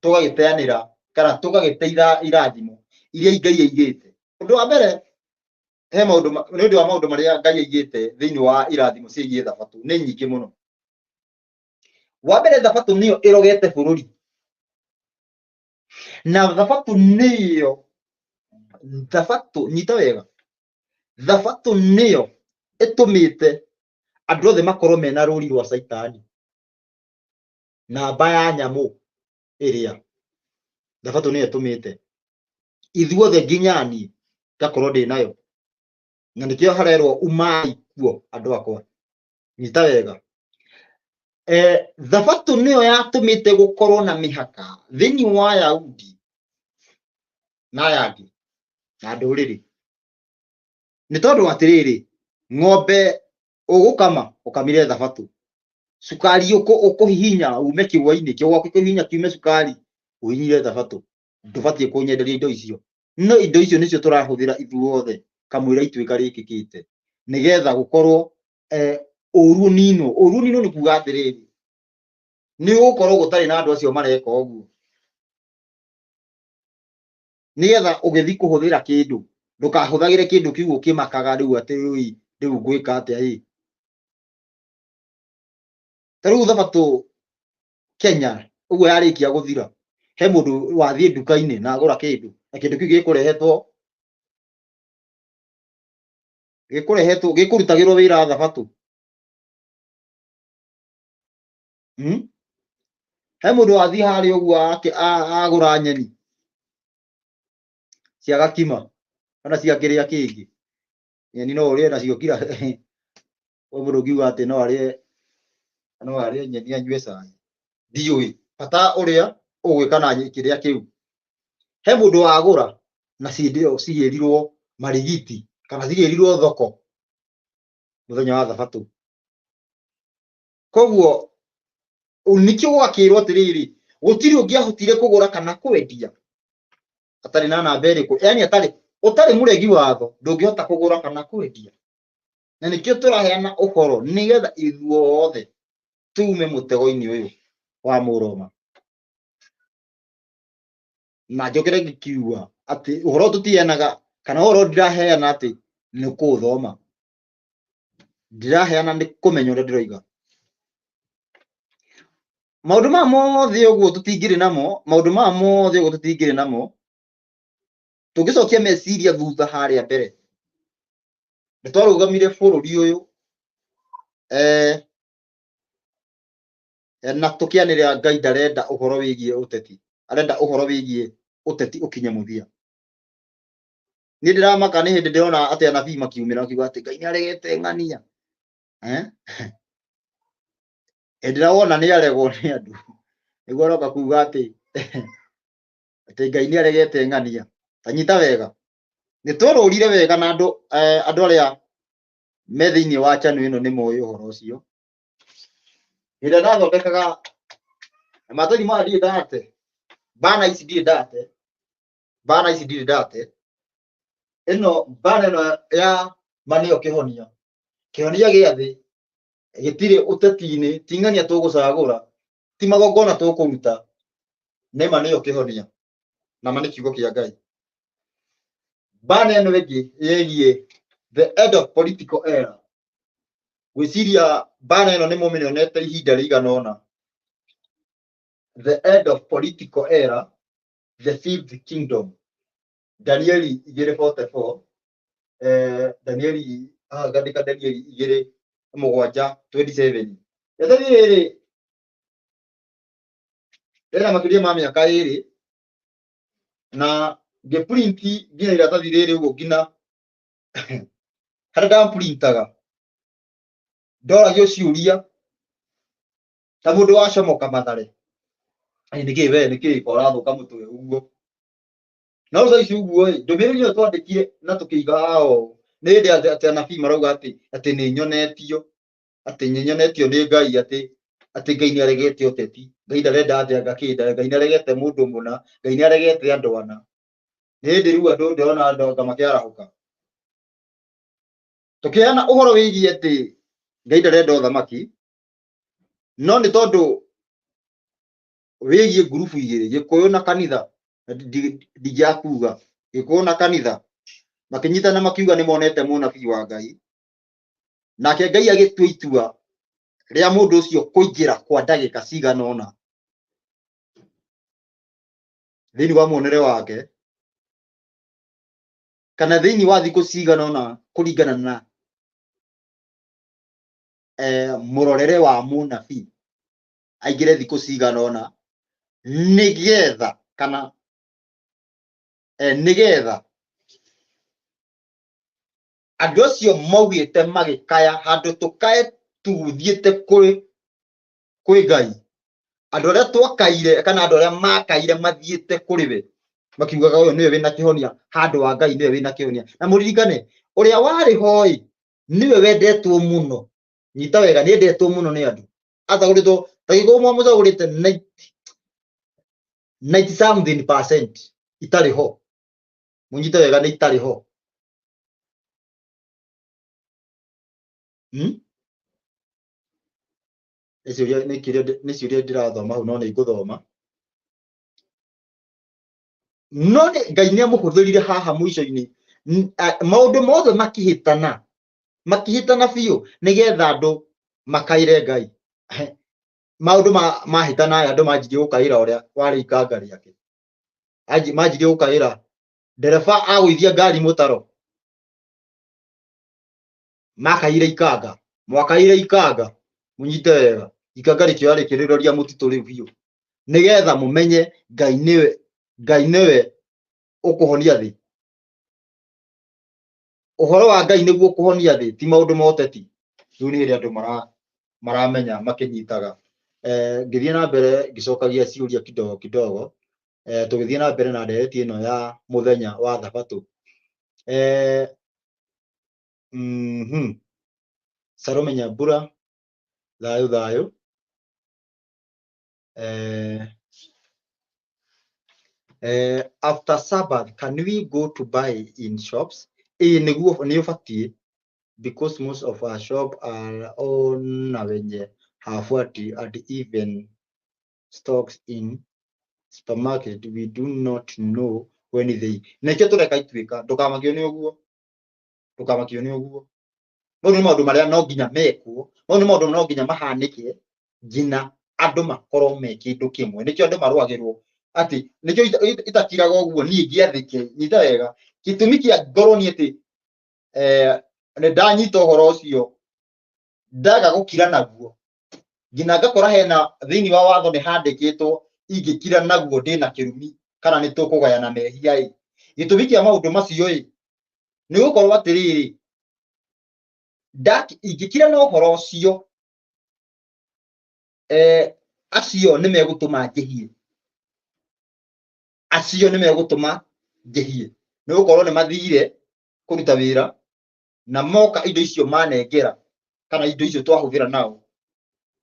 Tũgagĩteanĩra kana tũgagĩte irathimo iria Ngai aigĩte. Ũndũ wa mbere, he maũndũ nĩ ũndũ wa maũndũ marĩa Ngai aigĩte thĩinĩ wa irathimo ciĩgiĩ thabatũ nĩ nyingĩ mũno. Wa mbere, thabatũ nĩyo ĩrogete bũrũri, na thabatũ nĩyo, thabatũ, nyita wega, thabatũ nĩyo ĩtũmĩte andũ othe makorwo mena rũri rwa Caitani, namba ya nyamũ ĩrĩa thabatũ nĩyo ĩtũmĩte ithuothe nginya niĩ ngakorwo ndĩ nayo, na nĩkĩo harerwo umai kuo andũ akwa. Nyita wega, thabatũ nĩyo yatũmĩte gũkorwo na mĩhaka thĩinĩ wa Ayahudi na aya angĩ na ndũrĩrĩ, nĩ tondũ atĩrĩrĩ, ng'ombe ũgũkama ũkamire thabatũ, cukari ũkũhihinya ume kĩgwa-inĩ, kĩgwa ũkũhihinya kiume cukari ũhihinyire thabatũ, ndũbatiĩ kũnyenderia indo icio. No indo icio nĩcio tũrahũthĩra ithuothe kamũira ituĩka rĩkĩkĩte, nĩgetha gũkorwo ũru ũninwo. Ũru ũninwo nĩ kuga atĩrĩrĩ, nĩ gũkorwo gũtarĩ na andũ acio mareka ũguo, nĩgetha ũgĩthiĩ kũhũthĩra kĩndũ ndũkahũthagĩre kĩndũ kĩu ũkĩmakaga rĩu atĩ ũi rĩu ngwĩka atĩa ĩ. Ta rĩu thabatũ Kenya ũguo yarĩkia gũthira, he mũndũ wathiĩ nduka-inĩ na agũra kĩndũ, na kĩndũ kĩu gĩkũrehetwo gĩkũrutagĩrwo wĩra thabatũ. He mũndũ wathiĩ harĩa ũguo agũra nyeni cia gakima kana cia kĩrĩa kĩngĩ, nyeni no ũrĩe nacio kira we mũndũ ũngiuga atĩ no arĩe nyeni anyue cai, ndiũĩ bata ũrĩa ũgwĩka na kĩrĩa kĩu. He mũndũ wagũra na cigĩrirwo marigiti kana cigĩrirwo thoko mũthenya wa thabatũ. Koguo nĩkĩo gwakĩrwo atĩrĩrĩ, gũtirĩ ũngĩahotire kũgũra kana kwendia atarĩ na namba ĩrĩkũ, yani ũtarĩ mũregi watho ndũngĩhota kũgũra kana kwendia. Na nĩkĩo tũraheana ũhoro nĩgetha ithuothe tume mũtego-inĩ ũyũ wa Mũroma. Na njokere ngĩkiuga atĩ ũhoro tũtiheanaga, kana ũhoro ndiraheana atĩ nĩ kũũthoma, ndiraheana nĩ kũmenya ũrĩa ndĩroiga. Maũndũ maya mothe ũguo tũtingĩrĩ namo, maũndũ maya mothe ũguo tũtingĩrĩ namo, tũngĩcokia meciria thutha harĩa mbere, nĩ twarũgamire bũrũri ũyũ na tũkĩanĩrĩra Ngai ndarenda ũhoro wĩgiĩ ũteti, arenda ũhoro wĩgiĩ ũteti ũkinye mũthia. Niĩ ndĩramaka nĩ hĩndĩ ndĩrona atĩ anabii makiumĩra makiuga atĩ Ngai nĩaregete ng'ania. Hĩndĩ ĩrĩa wona nĩaregwo nĩ andũ, nĩguo aroka kuga atĩ Ngai nĩaregete ng'ania. Ta nyita wega, nĩ twarũrire wega na andũ arĩa me thĩinĩ wa channel ĩno nĩ moĩ ũhoro ũcio. Hĩndĩ ĩrĩa ndathondekaga maratathi maya ndirĩ ndate, bana ici ndirĩ ndate, bana ici ndirĩ ndate, ĩno bana ĩno ya ma nĩyo kĩhonia, kĩhonia gĩa thĩ gĩtirĩ ũteti-inĩ, ti ng'ania tũgũcagũra, ti magongona tũkũruta, nĩ ma nĩyo kĩhonia, na ma nĩ kiugo kĩa Ngai. Bana ĩno ĩngĩ ĩgiĩ the end of political era, gwĩciria bana ĩno nĩ mũmĩonete ihinda rĩigana ũna. The end of political era, the fifth kingdom, Danieli 2:44, Danieli haha ngandĩka Danieli 2:7 27. Iratathi rĩrĩ rĩna makĩria ma mĩaka ĩrĩ, na ngĩprinti nginya iratathi rĩrĩ ũguo nginya harĩa ndaprintaga ndoragio ciũria Ta mũndũ wacomoka Mathare. Ĩ nĩkĩ we nĩkĩ ũrathũka mũtwe ũguo? No rĩu thaa ici ũguo ĩ, ndũmĩrĩri ĩyo twandĩkire na tũkĩiga haha ũũ, nĩ hĩndĩ atĩ anabii marauga atĩ atĩ nĩ nyonetio, atĩ nĩ nyonetio nĩ Ngai atĩ atĩ Ngai nĩ aregete ũteti, Ngai ndarenda atĩ anga kĩ, Ngai nĩ aregete mũndũ mũna, Ngai nĩ aregete andũ ana. Nĩ hĩndĩ rĩu andũ ndĩrona andũ anga makĩarahũka. Tũkĩheana ũhoro wĩgiĩ atĩ Ngai ndarenda ũthamaki, no nĩ tondũ wĩgiĩ ngurubu igĩrĩ, Gĩkũyũ na kanitha, ndingĩaga kuga, Gĩkũyũ na kanitha, makĩnyitana makiuga nĩ monete mũnabii wa Ngai, nake Ngai agĩtua itua rĩa mũndũ ũcio kũingĩra kwa ndagĩka cigana ũna thĩinĩ wa muonere wake, kana thĩinĩ wa thikũ cigana ũna kũringana na mũrorere wa mũnabii, aingĩre thikũ cigana ũna nĩgetha kana nĩgetha andũ acio maugĩte magĩkaya handũ tũkae tuthiĩte kwĩ kwĩ Ngai, andũ arĩa twakaire kana andũ arĩa makaire mathiĩte kũrĩ we makiugaga ũyũ nĩwe wĩna kĩhonia, handũ wa Ngai nĩwe wĩna kĩhonia. Na mũririkane ũrĩa warĩ hoi nĩwe wendetwo mũno, nyita wega, nĩ endetwo mũno nĩ andũ, acagũrĩtwo ta gĩkũyũ mwamũcagũrĩte 90 something percent itarĩ ho, mũnyite wega, nĩ itarĩ ho. Hmm? Nĩ ciũria nĩ kĩũria nĩ ciũria ndĩrathoma hau no nĩ ngũthoma. No nĩ Ngai nĩ amũhũthĩrire haha mũico-inĩ, maũndũ mothe makĩhĩtana, makĩhĩtana biũ nĩgetha andũ makaĩre Ngai. Maũndũ mahĩtana aya andũ manjirie gũkaĩra ũrĩa warĩ ikanga rĩake. Manjirie gũkaĩra ndereba agũithia ngari mũtaro. Makaire ikanga, mwakaire ikanga, mũnyite wega, ikanga rĩkĩoya rĩkĩrĩroria mũtitũ rĩu biũ, nĩgetha mũmenye Ngai nĩwe, Ngai nĩwe ũkũhonia thĩ. Ũhoro wa Ngai nĩguo ũkũhonia thĩ, ti maũndũ ma ũteti. Rĩu nĩ hĩndĩ andũ maramenya makĩnyitaga. Ngĩthiĩ na mbere ngĩcokagia ciũria kidogo kidogo, tũgĩthiĩ na mbere na ndereti ĩno ya mũthenya wa Thabatũ. Salome Nyambura, thayũ thayũ. After Sabbath, can we go to buy in shops? Ĩĩ nĩguo nĩ ũbatiĩ, because most of our shop are owned na wenye hawafuati and even stocks in supermarket we do not know when they. Nĩkĩo tũreka ituĩka, ndũkamakio nĩ ũguo, ndũkamakio nĩ ũguo. Mau nĩ maũndũ marĩa no nginya mekwo, mau nĩ maũndũ no nginya mahanĩke nginya andũ makorwo me kĩndũ kĩmwe. Nĩkĩo andũ marũagĩrwo atĩ nĩkĩo itakiraga ũguo niĩ ngĩathĩke, nyita wega, gĩtũmi kĩa ngorwo niĩ atĩ nĩ ndanyita ũhoro ũcio ndaga gũkira naguo nginya ngakora hena thĩinĩ wa watho nĩ handĩkĩtwo ingĩkira naguo ndĩna kĩrumi kana nĩ tũkũgayana mehia ĩ. Gĩtũmi kĩa maũndũ macio ĩ nĩ gũkorwo atĩrĩrĩ, ingĩkira na ũhoro ũcio acio nĩ megũtũma njĩhie, acio nĩ megũtũma njĩhie, nĩ gũkorwo nĩ mathire kũruta wĩra na moka indo icio manengera kana indo icio twahũthĩra nao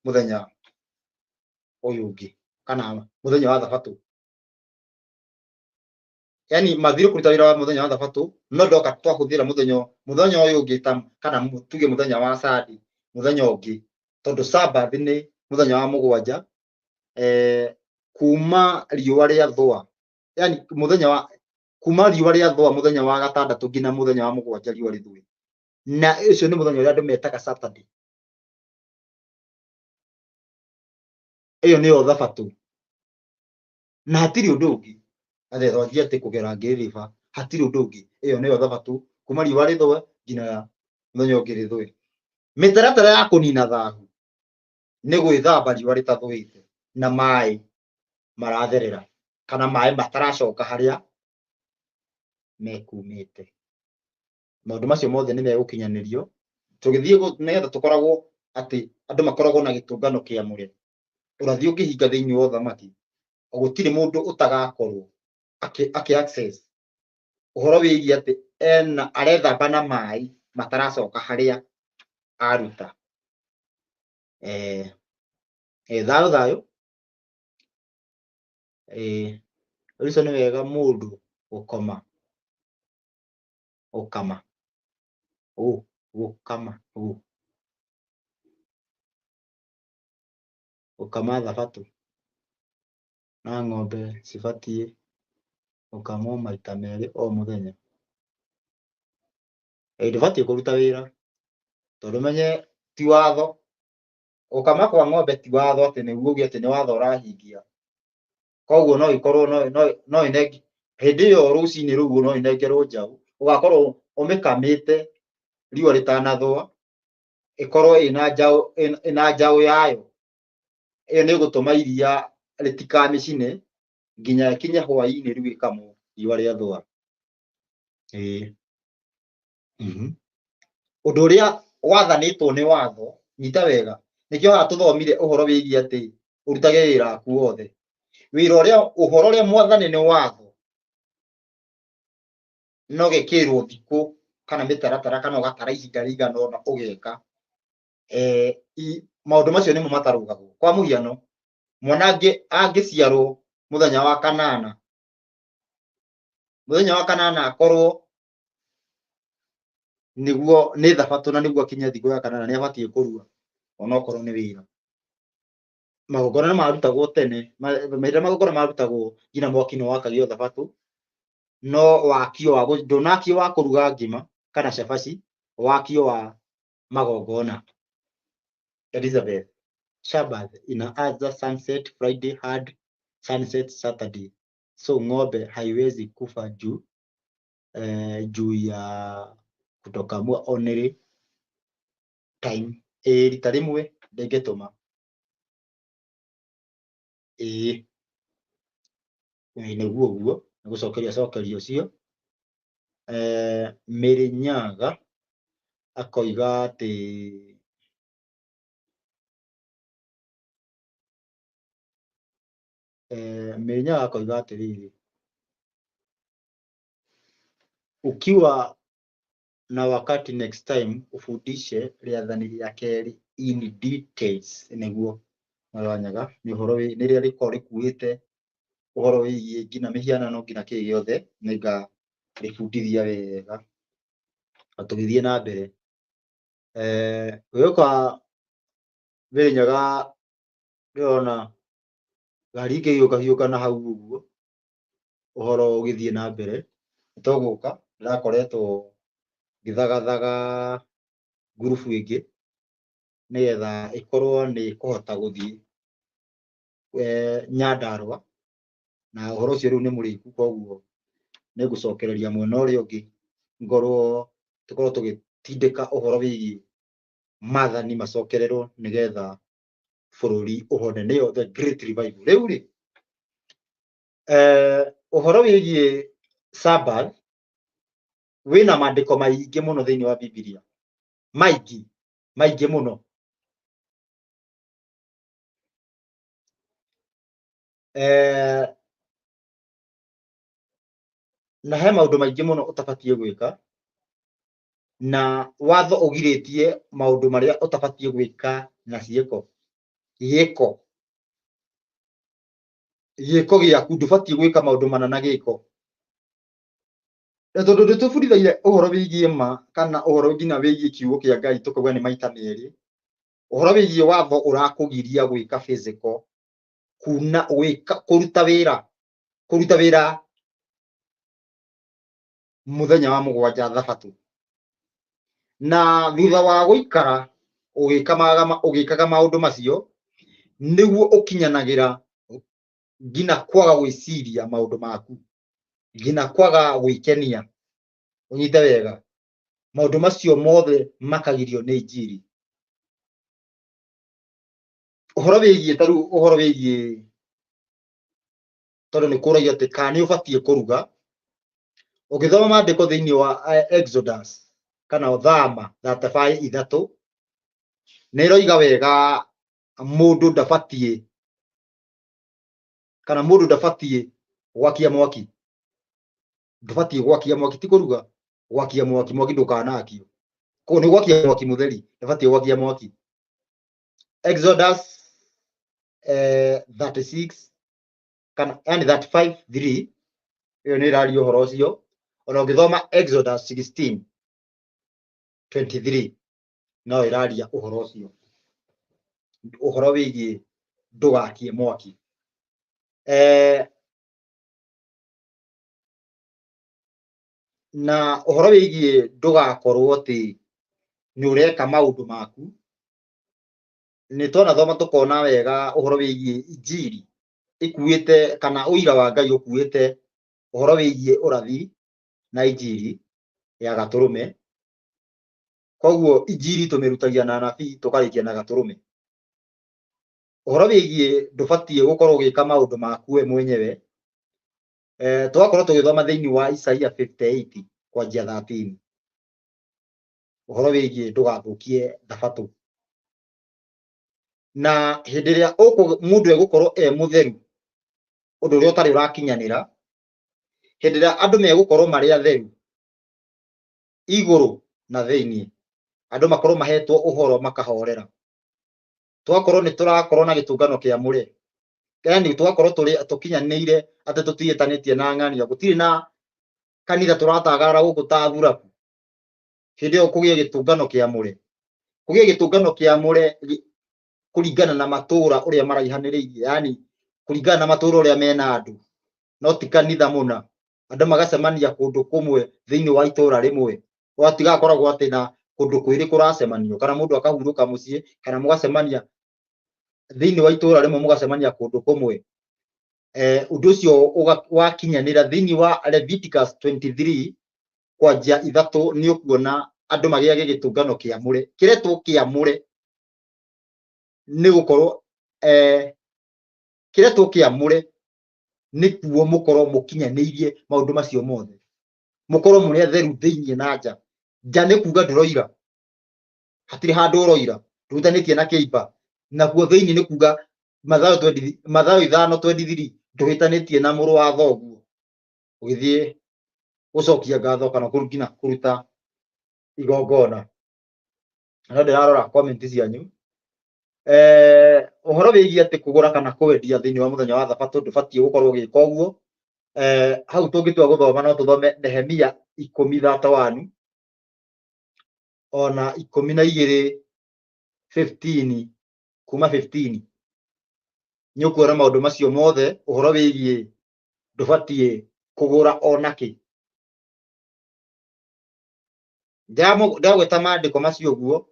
mũthenya ũyũ ũngĩ kana mũthenya wa Thabatũ. Yani mathire kũruta wĩra wa mũthenya wa Thabatũ, no ndoka twahũthĩra mũthenya ũyũ ũngĩ ta kana tuge mũthenya wa Sunday, mũthenya ũngĩ, tondũ Sabbath nĩ mũthenya wa mũgwanja, kuma riũa rĩathũa, yani mũthenya wa kuma riũa rĩathũa mũthenya wa gatandatũ nginya mũthenya wa mũgwanja riũa rĩthũe, na ũcio nĩ mũthenya ũrĩa andũ metaga Saturday. Ĩyo nĩyo Thabatũ, na hatirĩ ũndũ ũngĩ. Atĩ twanjie atĩ kũgera ngĩrĩba, hatirĩ ũndũ ũngĩ. Ĩyo nĩyo Thabatũ, kuma riũa rĩthũe nginya mũthenya ũngĩ rĩthũe. Mĩtaratara ya kũnina thahu nĩ gwĩthamba riũa rĩtathũĩte na maĩ maratherera kana maĩ mataracoka harĩa mekumĩte. Maũndũ macio mothe nĩ megũkinyanĩrio tũgĩthiĩ nĩgetha tũkoragwo atĩ andũ makoragwo na gĩtũngano kĩamũre. Ũrathi ũngĩhinga thĩinĩ wa ũthamaki, gũtirĩ mũndũ ũtagakorwo akĩ access ũhoro wĩgiĩ atĩ ena arethamba na maĩ mataracoka harĩa aruta. Thayũ thayũ. Ũcio nĩ wega mũndũ gũkoma, gũkama, gũkama, gũkama thabatũ na ng'ombe cibatiĩ gũkamwo maita merĩ o mũthenya. Ndũbatiĩ kũruta wĩra tondũ menye ti watho. Gũkama kwa ng'ombe ti watho atĩ nĩguo uge atĩ nĩ watho ũrahingia. Koguo no ĩkorwo no ĩnenge hĩndĩ ĩyo rũcinĩ rũu no ĩnengerwo njaũ, ũgakorwo ũmĩkamĩte riũa rĩtanathũa, ĩkorwo ĩna njaũ, ĩna njaũ yayo. Ĩyo nĩ ĩgũtũma iria rĩtikamĩcine nginya ĩkinye hwaĩ-inĩ rĩu ĩkamwo riũa rĩathũa. Ĩĩ. Ũndũ ũrĩa wathanĩtwo nĩ watho, nyita wega, nĩkĩo haha tũthomire ũhoro wĩgiĩ atĩ ũrutage wĩra waku wothe. Wĩra ũrĩa, ũhoro ũrĩa mwathane nĩ watho, no gĩkĩrwo thikũ kana mĩtaratara kana ũgatara ihinda rĩigana ũna ũgeka. Maũndũ macio nĩmo matarũgagwo. Kwa mũhiano, mwana angĩciarwo mũthenya wa kanana, mũthenya wa kanana akorwo nĩguo nĩ thabatũ na nĩguo akinye thikũ ya kanana nĩ abatiĩ kũrua onokorwo nĩ wĩra. Magongona nĩ marutagwo tene, mahinda magongona marutagwo nginya mwaki nĩ wakagio thabatũ, no wakio wa ndũnakio wa kũruga ngima kana cabaci, wakio wa magongona. Elizabeth, Shabbat inaanza sunset Friday hadi sunset Saturday, so ng'ombe haiwezi kufa juu ya kutokamua only time. Ĩĩ rita rĩmwe ndĩngĩtũma. Ĩĩ nĩguo ũguo nĩ gũcokeria cokeria ũcio. Mĩrĩnyaga akoiga atĩ Mĩrĩnyaga akoiga atĩrĩrĩ, ukiwa na wakati next time ufundishe rĩathani rĩa kerĩ in details. Nĩguo Mwanyaga nĩ ũhoro nĩrĩa rĩkoragwo rĩkuĩte ũhoro wĩgiĩ nginya mĩhianano nginya kĩĩ gĩothe, nĩngarĩbundithia wega na tũgĩthiĩ na mbere. Ũgĩũka Mĩrĩnyaga ndĩrona ngari ikĩhiũka na hau ũguo ũhoro ũgĩthiĩ na mbere. Tũgũka ndĩrakoretwo ngĩthagathaga ngurubu ĩngĩ nĩgetha ĩkorwo nĩ ĩkũhota gũthiĩ Nyandarũa, na ũhoro ũcio rĩu nĩ mũrĩku, koguo nĩngũcokereria mwena ũrĩa ũngĩ ngorwo tũkorwo tũgĩtindĩka ũhoro wĩgiĩ maathani macokererwo nĩgetha bũrũri ũhone, nĩyo the great revival. Rĩu rĩ, ũhoro wĩgiĩ Sabbath wĩna maandĩko maingĩ mũno thĩinĩ wa Bibilia, maingĩ maingĩ mũno. Na he maũndũ maingĩ mũno ũtabatiĩ gwĩka, na watho ũgirĩtie maũndũ marĩa ũtabatiĩ gwĩka na ciĩko. Gĩko, gĩko gĩaku ndũbatiĩ gwĩka maũndũ mana na gĩko. Na tondũ ndĩtũbundithagia ũhoro wĩgiĩ ma kana ũhoro nginya wĩgiĩ kiugo kĩa Ngai tũkauga nĩ maita merĩ, ũhoro wĩgiĩ watho ũrakũgiria gwĩka physical, kuna gwĩka kũruta wĩra, kũruta wĩra mũthenya wa mũgwanja thabatũ. Na thutha wa gũikara ũgĩkaga maũndũ macio, nĩguo ũkinyanagĩra nginya kwaga gwĩciria maũndũ maku, nginya kwaga gwĩkenia. Ũnyite wega, maũndũ macio mothe makagirio nĩ injiri. Ũhoro wĩgiĩ ta rĩu ũhoro wĩgiĩ, tondũ nĩ kũragio atĩ kana nĩ ũbatiĩ kũruga, ũgĩthoma maandĩko thĩinĩ wa Exodus kana Thama 35:3, nĩ ĩroiga wega mũndũ ndabatiĩ Kana mũndũ ndabatiĩ gwakia mwaki, ndũbatiĩ gwakia mwaki, ti kũruga, gwakia mwaki, mwaki ndũkanakio. Koguo nĩ gwakia mwaki mũtheri, ndũbatiĩ gwakia mwaki. Exodus 36 kana yani 35:3 ĩyo nĩ ĩraria ũhoro ũcio. Ona ũngĩthoma Exodus 16:23 no ĩraria ũhoro ũcio, ũhoro wĩgiĩ ndũgakie mwaki. Na ũhoro wĩgiĩ ndũgakorwo atĩ nĩ ũreka maũndũ maku, nĩ twanathoma tũkona wega ũhoro wĩgiĩ injiri ĩkuĩte kana ũira wa Ngai ũkuĩte ũhoro wĩgiĩ ũrathi na injiri ya gatũrũme. Koguo injiri tũmĩrutagia na anabii tũkarĩkia na gatũrũme. Ũhoro wĩgiĩ ndũbatiĩ gũkorwo ũgĩka maũndũ maku we mwenyewe, tũgakorwo tũgĩthoma thĩinĩ wa Isaia 58 kwanjia 13, ũhoro wĩgiĩ ndũgathũkie thabatũ. Na hĩndĩ ĩrĩa mũndũ egũkorwo e mũtheru, ũndũ ũrĩa ũtarĩ ũrakinyanĩra, hĩndĩ ĩrĩa andũ megũkorwo marĩ atheru igũrũ na thĩinĩ, andũ makorwo mahetwo ũhoro makahorera, tũgakorwo nĩ tũrakorwo na gĩtũngano kĩamũre, yani tũgakorwo tũkinyanĩire atĩ tũtiĩtanĩtie na ng'ania, gũtirĩ na kanitha tũratagarara gũkũ ta thuraku. Hĩndĩ ĩyo kũgĩe gĩtũngano kĩamũre, kũgĩe gĩtũngano kĩamũre kũringana na matũũra ũrĩa maraihanĩrĩirie, yani kũringana na matũũra ũrĩa mena andũ, no ti kanitha mũna, andũ magacemania kũndũ kũmwe thĩinĩ wa itũũra rĩmwe, gwatigakoragwo atĩ na kũndũ kwĩrĩ kũracemanio, kana mũndũ akahurũka mũciĩ, kana mũgacemania thĩinĩ wa itũũra rĩmwe, mũgacemania kũndũ kũmwe. Ũndũ ũcio wakinyanĩra thĩinĩ wa Leviticus 23 kwanjia 3, nĩ ũkuona andũ magĩage gĩtũngano kĩamũre, kĩretwo kĩamũre nĩ gũkorwo kĩretwo kĩamũre nĩkuo mũkorwo mũkinyanĩirie maũndũ macio mothe, mũkorwo mũrĩ atheru thĩinĩ na nja. Nja nĩ kuga ndũroira, hatirĩ handũ ũroira, ndũhutanĩtie na kĩimba. Nakuo thĩinĩ nĩ kuga Mathayo Mathayo 5:23, ndũhĩtanĩtie na mũrũ wa thoguo ũgĩthiĩ gũcokia ngatho kana nginya kũruta igongona. No ndĩrarora comment cianyu. Ũhoro wĩgiĩ atĩ kũgũra kana kwendia thĩinĩ wa mũthenya wa thabatũ ndũbatiĩ gũkorwo ũgĩka ũguo. Hau tũngĩtua gũthoma no tũthome Nehemia 10:31 ona 12:15, kuma 15 nĩ ũkuona maũndũ macio mothe, ũhoro wĩgiĩ ndũbatiĩ kũgũra ona kĩ. Ndagweta maandĩko macio ũguo,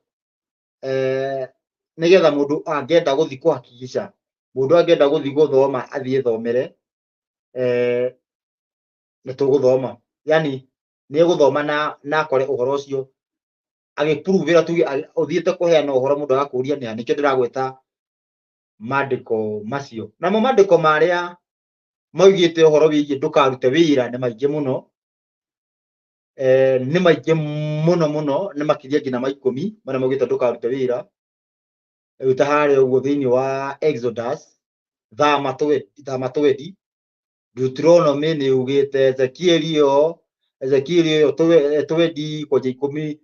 nĩgetha mũndũ angĩenda gũthiĩ kũhakikica, mũndũ angĩenda gũthiĩ gũthoma athiĩ thomere, nĩ tũgũthoma, yani nĩ egũthoma na akore ũhoro ũcio agĩpuruvĩra, tuge ũthiĩte kũheana ũhoro mũndũ agakũria nĩ ha, nĩkĩo ndĩragweta maandĩko macio. Namo maandĩko marĩa maugĩte ũhoro wĩgiĩ ndũkarute wĩra nĩ maingĩ mũno, nĩ maingĩ mũno mũno, nĩ makĩria nginya ma 10 marĩa maugĩte ndũkarute wĩra. Rĩu ta harĩa ũguo thĩinĩ wa Exodus thama twendi, Deuteronomy nĩ yugĩte, Ezekiel ĩyo, Ezekiel ĩyo twendi kwanja ikũmi,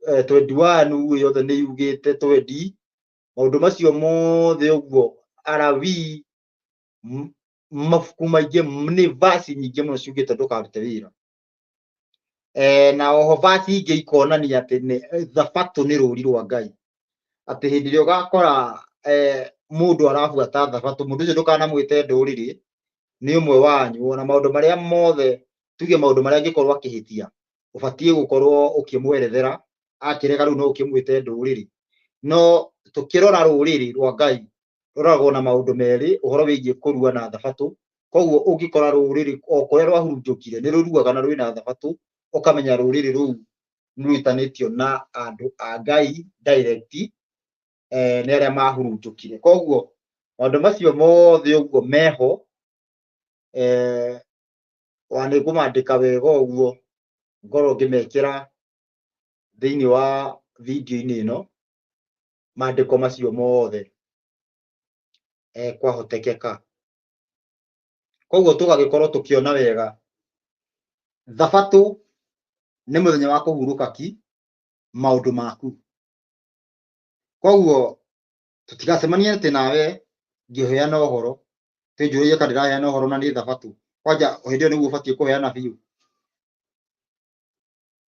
21 yothe nĩ yugĩte twendi. Maũndũ macio mothe ũguo, Alawii, mabuku maingĩ, nĩ verse nyingĩ mũno ciugĩte ndũkarute wĩra. Na oho verse ingĩ ikonania atĩ nĩ thabatũ nĩ rũri rwa Ngai, atĩ hĩndĩ ĩrĩa ũgakora mũndũ arabuata thabatũ, mũndũ ũcio ndũkanamwĩte ndũrĩrĩ, nĩ ũmwe wanyu. Ona maũndũ marĩa mothe, tuge maũndũ marĩa angĩkorwo akĩhĩtia, ũbatiĩ gũkorwo ũkĩmwerethera, akĩrega rĩu no ũkĩmwĩte ndũrĩrĩ. No tũkĩrora rũrĩrĩ rwa Ngai rũroragwo na maũndũ merĩ, ũhoro wĩgiĩ kũrua na thabatũ. Koguo ũngĩkora rũrĩrĩ o kũrĩa rwahurunjũkire nĩ rũruaga na rwĩna thabatũ, ũkamenya rũrĩrĩ rũu nĩ rwĩtanĩtio na andũ a Ngai direct, nĩ arĩa mahurunjũkire. Koguo maũndũ macio mothe ũguo meho, wa nĩ ngũmandĩka wega ũguo ngorwo ngĩmekĩra thĩinĩ wa video-inĩ ĩno, maandĩko macio mothe, kwahotekeka. Koguo tũgagĩkorwo tũkĩona wega thabatũ nĩ mũthenya wa kũhurũka ki maũndũ maku. Koguo tũtigacemanie atĩ nawe ngĩheana ũhoro tũnjũrie kana ndĩraheana ũhoro na nĩ thabatũ. Kwanja hĩndĩ ĩyo nĩguo ũbatiĩ kũheana biũ.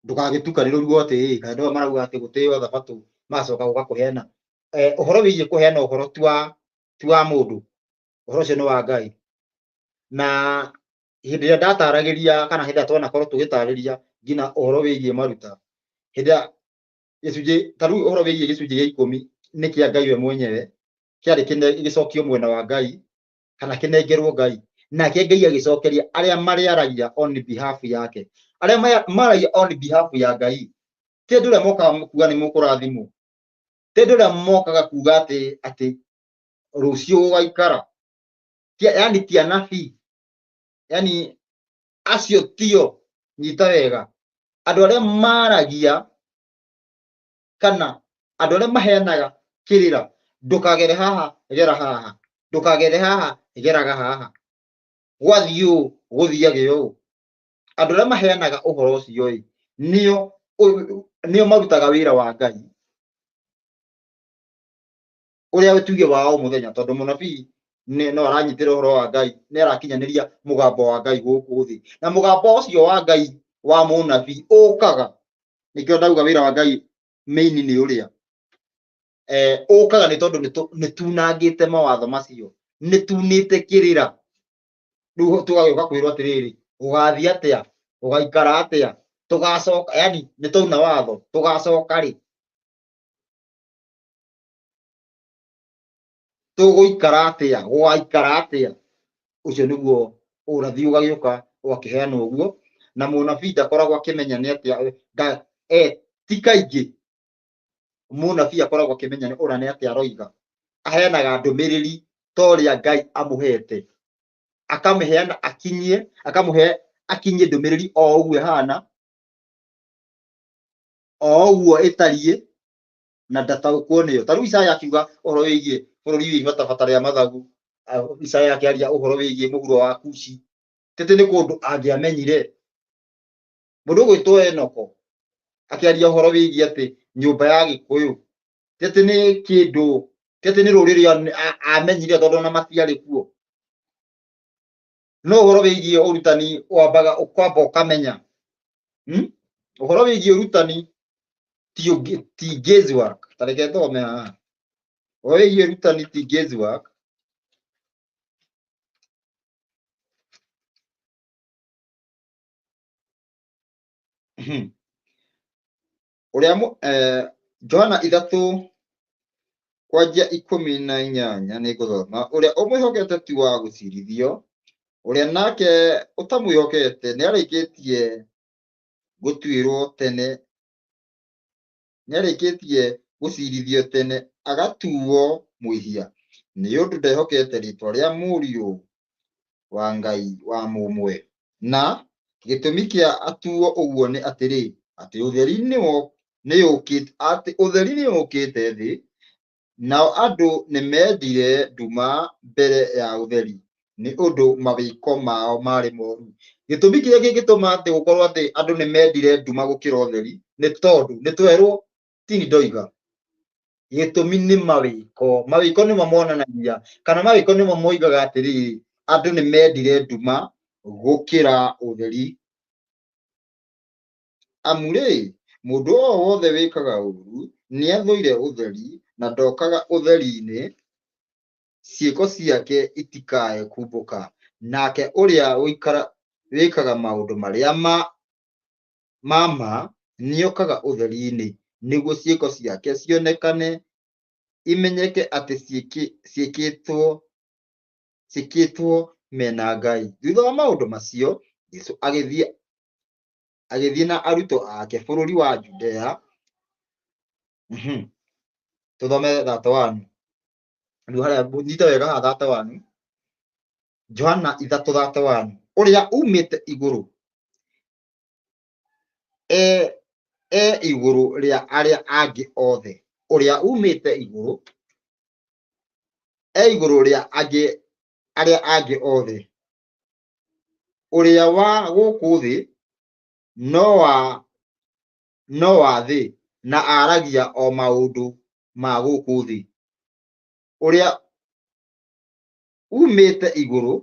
Ndũgagĩtukanĩrwo ruo atĩ ĩ kana andũ aya marauga atĩ gũtĩo thabatũ magacoka gũka kũheana. Ũhoro wĩgiĩ kũheana ũhoro ti wa mũndũ, ũhoro ũcio nĩ wa Ngai. Na hĩndĩ ĩrĩa ndataragĩria kana hĩndĩ ĩrĩa twanakorwo tũgĩtarĩria nginya ũhoro wĩgiĩ maruta, hĩndĩ ĩrĩa gĩcunjĩ ta rĩu ũhoro wĩgiĩ gĩcunjĩ gĩa ikũmi nĩ kĩa Ngai we mwenyewe, kĩarĩ gĩcokio mwena wa Ngai kana kĩnengerwo Ngai, nake Ngai agĩcokeria arĩa marĩaragia on behalf yake, arĩa maragia on behalf ya Ngai, ti andũ arĩa mokaga kuga nĩ mũkũrathimwo, ti andũ arĩa mokaga kuga atĩ rũciũ gũgaikara, yani ti anabii, yani acio tio, nyita wega, andũ arĩa maragia kana andũ arĩa maheanaga kĩrĩra, ndũkagere haha gera haha, ndũkagere haha geraga haha, gwathiĩ ũũ gũthiage ũũ. Andũ arĩa maheanaga ũhoro ũcio ĩ nĩo marutaga wĩra wa Ngai ũrĩa tuge wa o mũthenya, tondũ mũnabii no aranyitĩra ũhoro wa Ngai, nĩ arakinyanĩria mũgambo wa Ngai gũkũ thĩ, na mũgambo ũcio wa Ngai wa mũnabii ũkaga, nĩkĩo ndauga wĩra wa Ngai main nĩ ũrĩa ũkaga nĩ tondũ nĩtunangĩte mawatho macio, nĩtunĩte kĩrĩra. Rĩu tũgagĩũka kwĩrwo atĩrĩrĩ, ũgathiĩ atĩa, ũgaikara atĩa, tũgacoka, yani nĩtwauna watho, tũgacoka rĩ, tũgũikara atĩa, gũgaikara atĩa. Ũcio nĩguo ũrathi ũgagĩũka ũgakĩheanwo ũguo, na mũnabii ndakoragwo akĩmenya nĩ atĩa, ti kaingĩ mũnabii akoragwo akĩmenya nĩ ũra nĩ atĩa aroiga. Aheanaga ndũmĩrĩri ta ũrĩa Ngai amũhete, akamĩheana akinyie, akamũhe akinyie ndũmĩrĩri o ũguo ĩhana, o ũguo ĩtariĩ, na ndataũkwo nĩyo. Ta rĩu Isaya akiuga ũhoro wĩgiĩ bũrũri wĩ ibatabata rĩa mathagu, Isaya akĩaria ũhoro wĩgiĩ mũhuro wa Kushi, tĩtĩ nĩ kũndũ angĩamenyire. Mũndũ ũgwĩtwo Enoko akĩaria ũhoro wĩgiĩ atĩ nyũmba ya Gĩkũyũ, tĩtĩ nĩ kĩndũ, tĩtĩ nĩ rũrĩrĩ amenyire tondũ ona matiarĩ kuo. No ũhoro wĩgiĩ ũrutani wambaga ũkwamba ũkamenya. Ũhoro wĩgiĩ ũrutani ti guesswork. Ta reke thome haha. Ũhoro wĩgiĩ ũrutani ti guesswork. Ũrĩa Johana ithatũ kwanjia ikũmi na inyanya nĩ ngũthoma. Ũrĩa ũmwĩhokete ti wa gũcirithio, ũrĩa nake ũtamwĩhokete nĩarĩkĩtie gũtuĩrwo tene, nĩarĩkĩtie gũcirithio tene agatuo mwĩhia, nĩ ũndũ ndehokete rĩĩtwa rĩa Mũriũ wa Ngai wa mũmwe. Na gĩtũmi kĩa atuo ũguo nĩ atĩrĩ, atĩ ũtheri nĩũkĩte thĩ, nao andũ nĩmendire nduma mbere ya ũtheri, nĩ ũndũ mawĩko mao marĩ moru. Gĩtũmi kĩrĩa kĩngĩtũma atĩ gũkorwo atĩ andũ nĩmendire nduma gũkĩra ũtheri nĩ tondũ nĩtwerwo tini ndoiga, gĩtũmi nĩ mawĩko. Mawĩko nĩmo monanagia, kana mawĩko nĩmo moigaga atĩrĩrĩ, andũ nĩmendire nduma gũkĩra ũtheri. Amu rĩ, mũndũ o wothe wĩkaga ũũru nĩathũire ũtheri na ndokaga ũtheri-inĩ, ciĩko ciake itikae kumbũka. Nake ũrĩa wĩkaga maũndũ marĩa ma ma nĩokaga ũtheri-inĩ, nĩguo ciĩko ciake cionekane, imenyeke atĩ ciĩkĩtwo mena Ngai. Thutha wa maũndũ macio, Jesũ agĩthiĩ na arutwo ake bũrũri wa Judea. Tũthome 31. Rĩu harĩa nyite wega haha 31. Johana 3:31. Ũrĩa umĩte igũrũ e igũrũ rĩa arĩa angĩ othe. Ũrĩa umĩte igũrũ e igũrũ rĩa arĩa angĩ othe. Ũrĩa wa gũkũ thĩ no wa thĩ, na aragia o maũndũ ma gũkũ thĩ. Ũrĩa umĩte igũrũ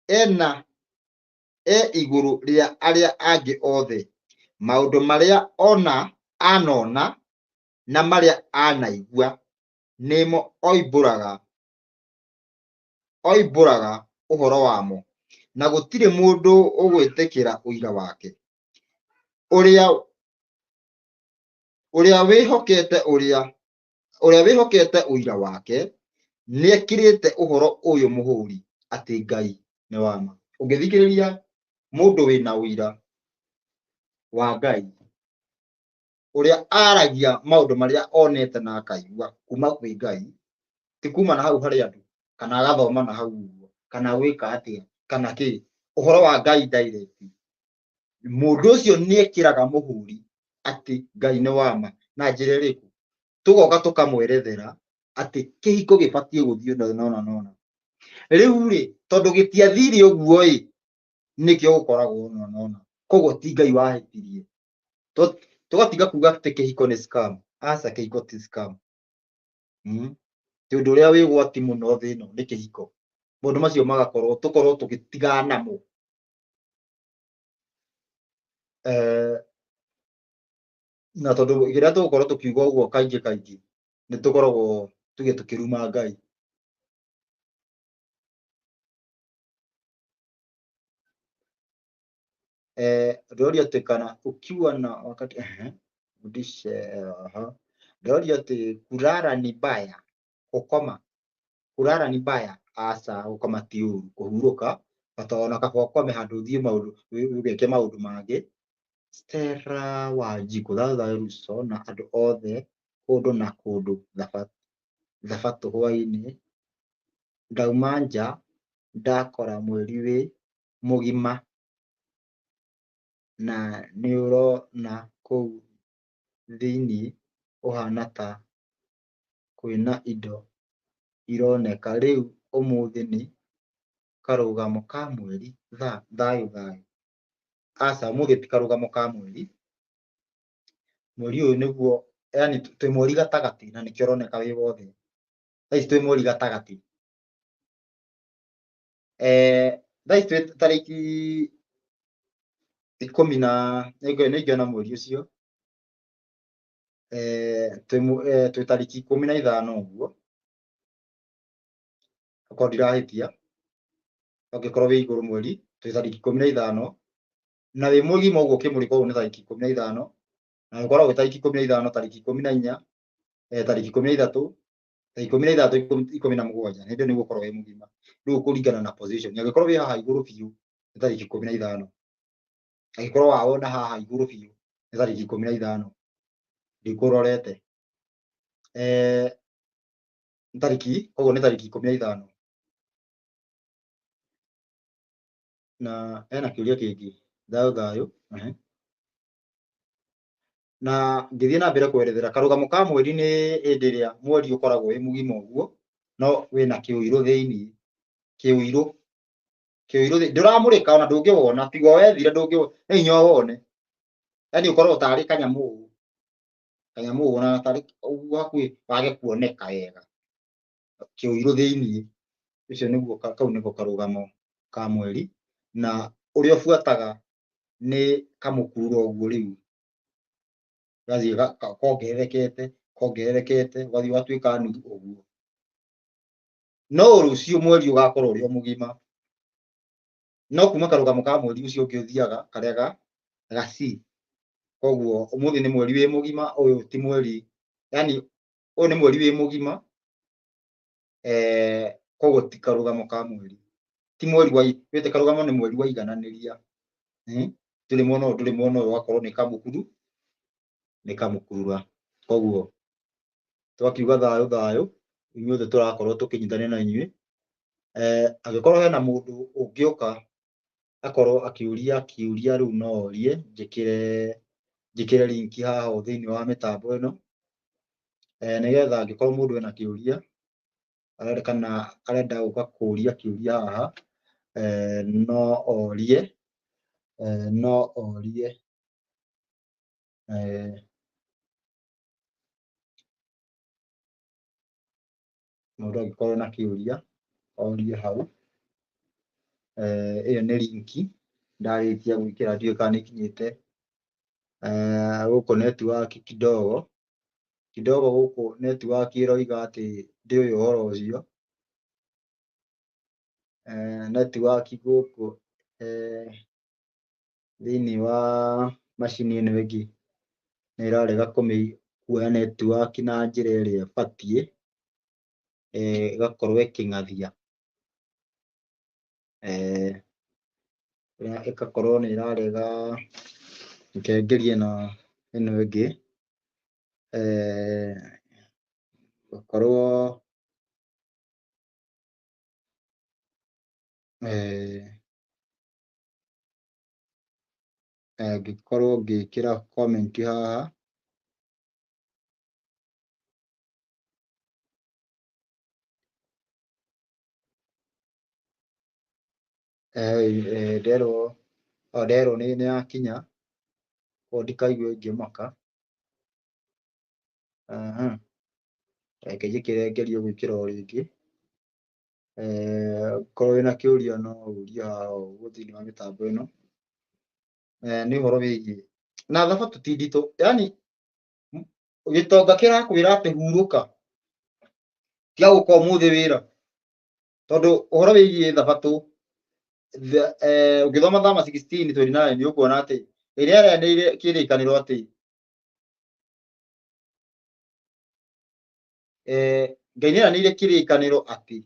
e igũrũ rĩa arĩa angĩ othe. Maũndũ marĩa ona anona na marĩa anaigua nĩmo oimbũraga ũhoro wamo, na gũtirĩ mũndũ ũgwĩtĩkĩra ũira wake. Ũrĩa ũrĩa wĩhokete ũrĩa ũrĩa wĩhokete ũira wake nĩekĩrĩte ũhoro ũyũ mũhũri atĩ Ngai nĩ wa ma. Ũngĩthikĩrĩria mũndũ wĩna ũira wa Ngai, ũrĩa aragia maũndũ marĩa onete na akaigua kuma kwĩ Ngai, ti kuma na hau harĩ andũ, kana agathoma na hau ũguo, kana gwĩka atĩa, kana kĩ, ũhoro wa Ngai direct. Mũndũ ũcio nĩekĩraga mũhũri atĩ Ngai nĩ wa ma. Na njĩra ĩrĩkũ? Tũgoka tũkamwerethera atĩ kĩhiko gĩbatiĩ gũthiĩ ũna na ũna na ũna. Rĩu rĩ, tondũ gĩtiathire ũguo ĩ, nĩkĩo gũkoragwo ũna na ũna. Koguo ti Ngai wahĩtirie. Tũgatiga kuga atĩ kĩhiko nĩ scam. Aca, kĩhiko ti scam. Ti ũndũ ũrĩa wĩ ũgwati mũno thĩ ĩno nĩ kĩhiko. Maũndũ macio magakorwo tũkorwo tũgĩtigana namo. Na tondũ rĩrĩa tũgũkorwo tũkiuga ũguo kaingĩ kaingĩ nĩ tũkoragwo tuge tũkĩruma Ngai. Ndĩroria atĩ kana ukiwa na wakati rudishe aha. Ndĩroria atĩ kulala ni mbaya, gũkoma kulala ni mbaya. Aca, gũkoma ti ũru, kũhurũka bata ona kaba ũkome handũ ũthiĩ maũndũ ũgeke maũndũ mangĩ. Stella Wanjikũ, thayũ thayũ Ruco na andũ othe kũndũ na kũndũ thabatũ hwainĩ ndauma nja ndakora mweri wĩ mũgima na nĩũrona kũu thĩinĩ ũhana ta kwĩna indo ironeka. Rĩu ũmũthĩ nĩ karũgamo ka mweri thayũ thayũ. Aca, ũmũthĩ ti karũgamo ka mweri. Mweri ũyũ nĩguo, yani twĩ mweri gatagatĩ na nĩkĩo ũroneka wĩ wothe. Thaa ici twĩ mweri gatagatĩ. Thaa ici twĩ tarĩki ikũmi na nĩngĩona mweri ũcio. Twĩ tarĩki 15 ũguo, okorwo ndirahĩtia, angĩkorwo wĩ igũrũ mweri twĩ tarĩki 15, na wĩ mũgima ũguo ũkĩmũrĩka ũguo nĩ tarĩki 15, na ũkoragwo wĩ tarĩki 15, tarĩki 14, tarĩki 13, tarĩki 16, 17, hĩndĩ ĩyo nĩguo ũkoragwo wĩ mũgima. Rĩu ũkũringana na position. Angĩkorwo wĩ haha igũrũ biũ nĩ tarĩki 15, angĩkorwo wawona haha igũrũ biũ nĩ tarĩki 15, ndikũrorete. Tarĩki, koguo nĩ tarĩki 15. Na hena kĩũria kĩngĩ, thayũ thayũ. Na ngĩthiĩ na mbere kwerethera, karũgamo ka mweri nĩ hĩndĩ ĩrĩa mweri ũkoragwo wĩ mũgima ũguo, no wĩna kĩũirũ thĩinĩ. Kĩũirũ. Kĩũirũ ndũramũrĩka ona ndũngĩwona, tiga wethire ndũngĩwona, nĩ hinya ũwone. Yaani ũkoragwo tarĩ kanyamũ ũguo. Kanyamũ ũguo na tarĩ ũguo hakuhĩ wage kuoneka wega. Kĩũirũ thĩinĩ. Ũcio nĩguo kau nĩko karũgamo ka mweri. Na ũrĩa ũbuataga nĩ kamũkururo ũguo rĩu. Gathiĩ kongererekete, kongererekete, ũgathiĩ ũgatuĩka nuthu ũguo. No rũciũ mweri ũgakorwo ũrĩ o mũgima. No kuma karũgamo ka mweri ũcio ũngĩ ũthiaga karĩa ga C. Koguo ũmũthĩ nĩ mweri wĩ mũgima, ũyũ ti mweri, yani ũyũ nĩ mweri wĩ mũgima, koguo ti karũgamo ka mweri. Ti mweri wa, wĩte karũgamo nĩ mweri waigananĩria. Ndũrĩ mwena ũyũ, ndũrĩ mwena ũyũ, ũgakorwo nĩ kamũkuru, nĩ kamũkurura. Koguo twakiuga thayũ thayũ, inyuothe tũrakorwo tũkĩnyitanĩra na inyuĩ. Angĩkorwo hena mũndũ ũngĩũka akorwo akĩũria kĩũria rĩu no orie, njĩkĩre link haha ũũ thĩinĩ wa mĩtambo ĩno, nĩgetha angĩkorwo mũndũ ena kĩũria arenda kana arenda gũka kũria kĩũria haha, No orie, no orie, mũndũ angĩkorwo na kĩũria orie hau. Ĩyo nĩ linki ndarĩkia gwĩkĩra, ndiũĩ kana nĩ ĩkinyĩte. Gũkũ netiwaki kidogo kidogo, gũkũ netiwaki ĩroiga atĩ ndĩũĩ ũhoro ũcio. Netiwaki gũkũ thĩinĩ wa macini ĩno ĩngĩ nĩ ĩrarega kuoya netiwaki na njĩra ĩrĩa ĩbatiĩ, ĩgakorwo ĩkĩng'athia, ĩgakorwo nĩ ĩrarega. Reke ngerie na ĩno ĩngĩ, gũkorwo ngĩkorwo ngĩkĩra comment haha. Nderwo, nderwo nĩ yakinya, koguo ndikaigue ngĩmaka. Reke njĩkĩre, ngerie gwĩkĩra o rĩngĩ. Korwo wĩna kĩũria no ũrie haha ũguo thĩinĩ wa mĩtambo ĩno. Nĩ ũhoro wĩgiĩ na thabatũ ti nditũ, yani gĩtonga kĩrakwĩra atĩ hurũka, tiga gũka ũmũthĩ wĩra, tondũ ũhoro wĩgiĩ thabatũ, ũngĩthoma Thama 16:29 nĩ ũkuona atĩ ĩrĩa yaranĩire kĩrĩkanĩro atĩ Ngai nĩ eranĩire kĩrĩkanĩro atĩ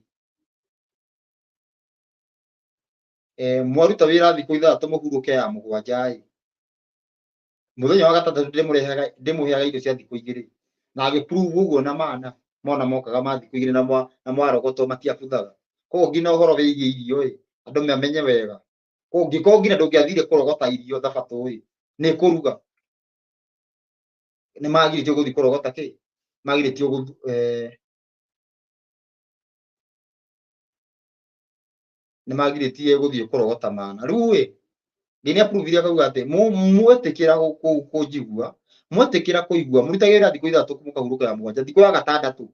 mwaruta wĩra thikũ ithathatũ mũhurũke ya mũgwanja ĩ, mũthenya wa gatandatũ ndĩmũheaga irio cia thikũ igĩrĩ, na agĩprove ũguo na mana mona mokaga ma thikũ igĩrĩ na mwarogotwo matiabuthaga. Koguo nginya ũhoro wĩgiĩ irio ĩ, andũ mamenye wega. Koguo ũngĩkorwo nginya ndũngĩathire kũrogota irio thabatũ ĩ, nĩ kũruga, nĩ magirĩtio gũthiĩ kũrogota kĩ, magirĩtio nĩ magirĩtie gũthiĩ kũrogota mana. Rĩu ĩ, Ngai nĩ approve akauga atĩ mwetĩkĩra kũnjigua, mwetĩkĩra kũigua, mũrutage wĩra thikũ ithathatũ mũkahurũka ya mũgwanja, thikũ ya gatandatũ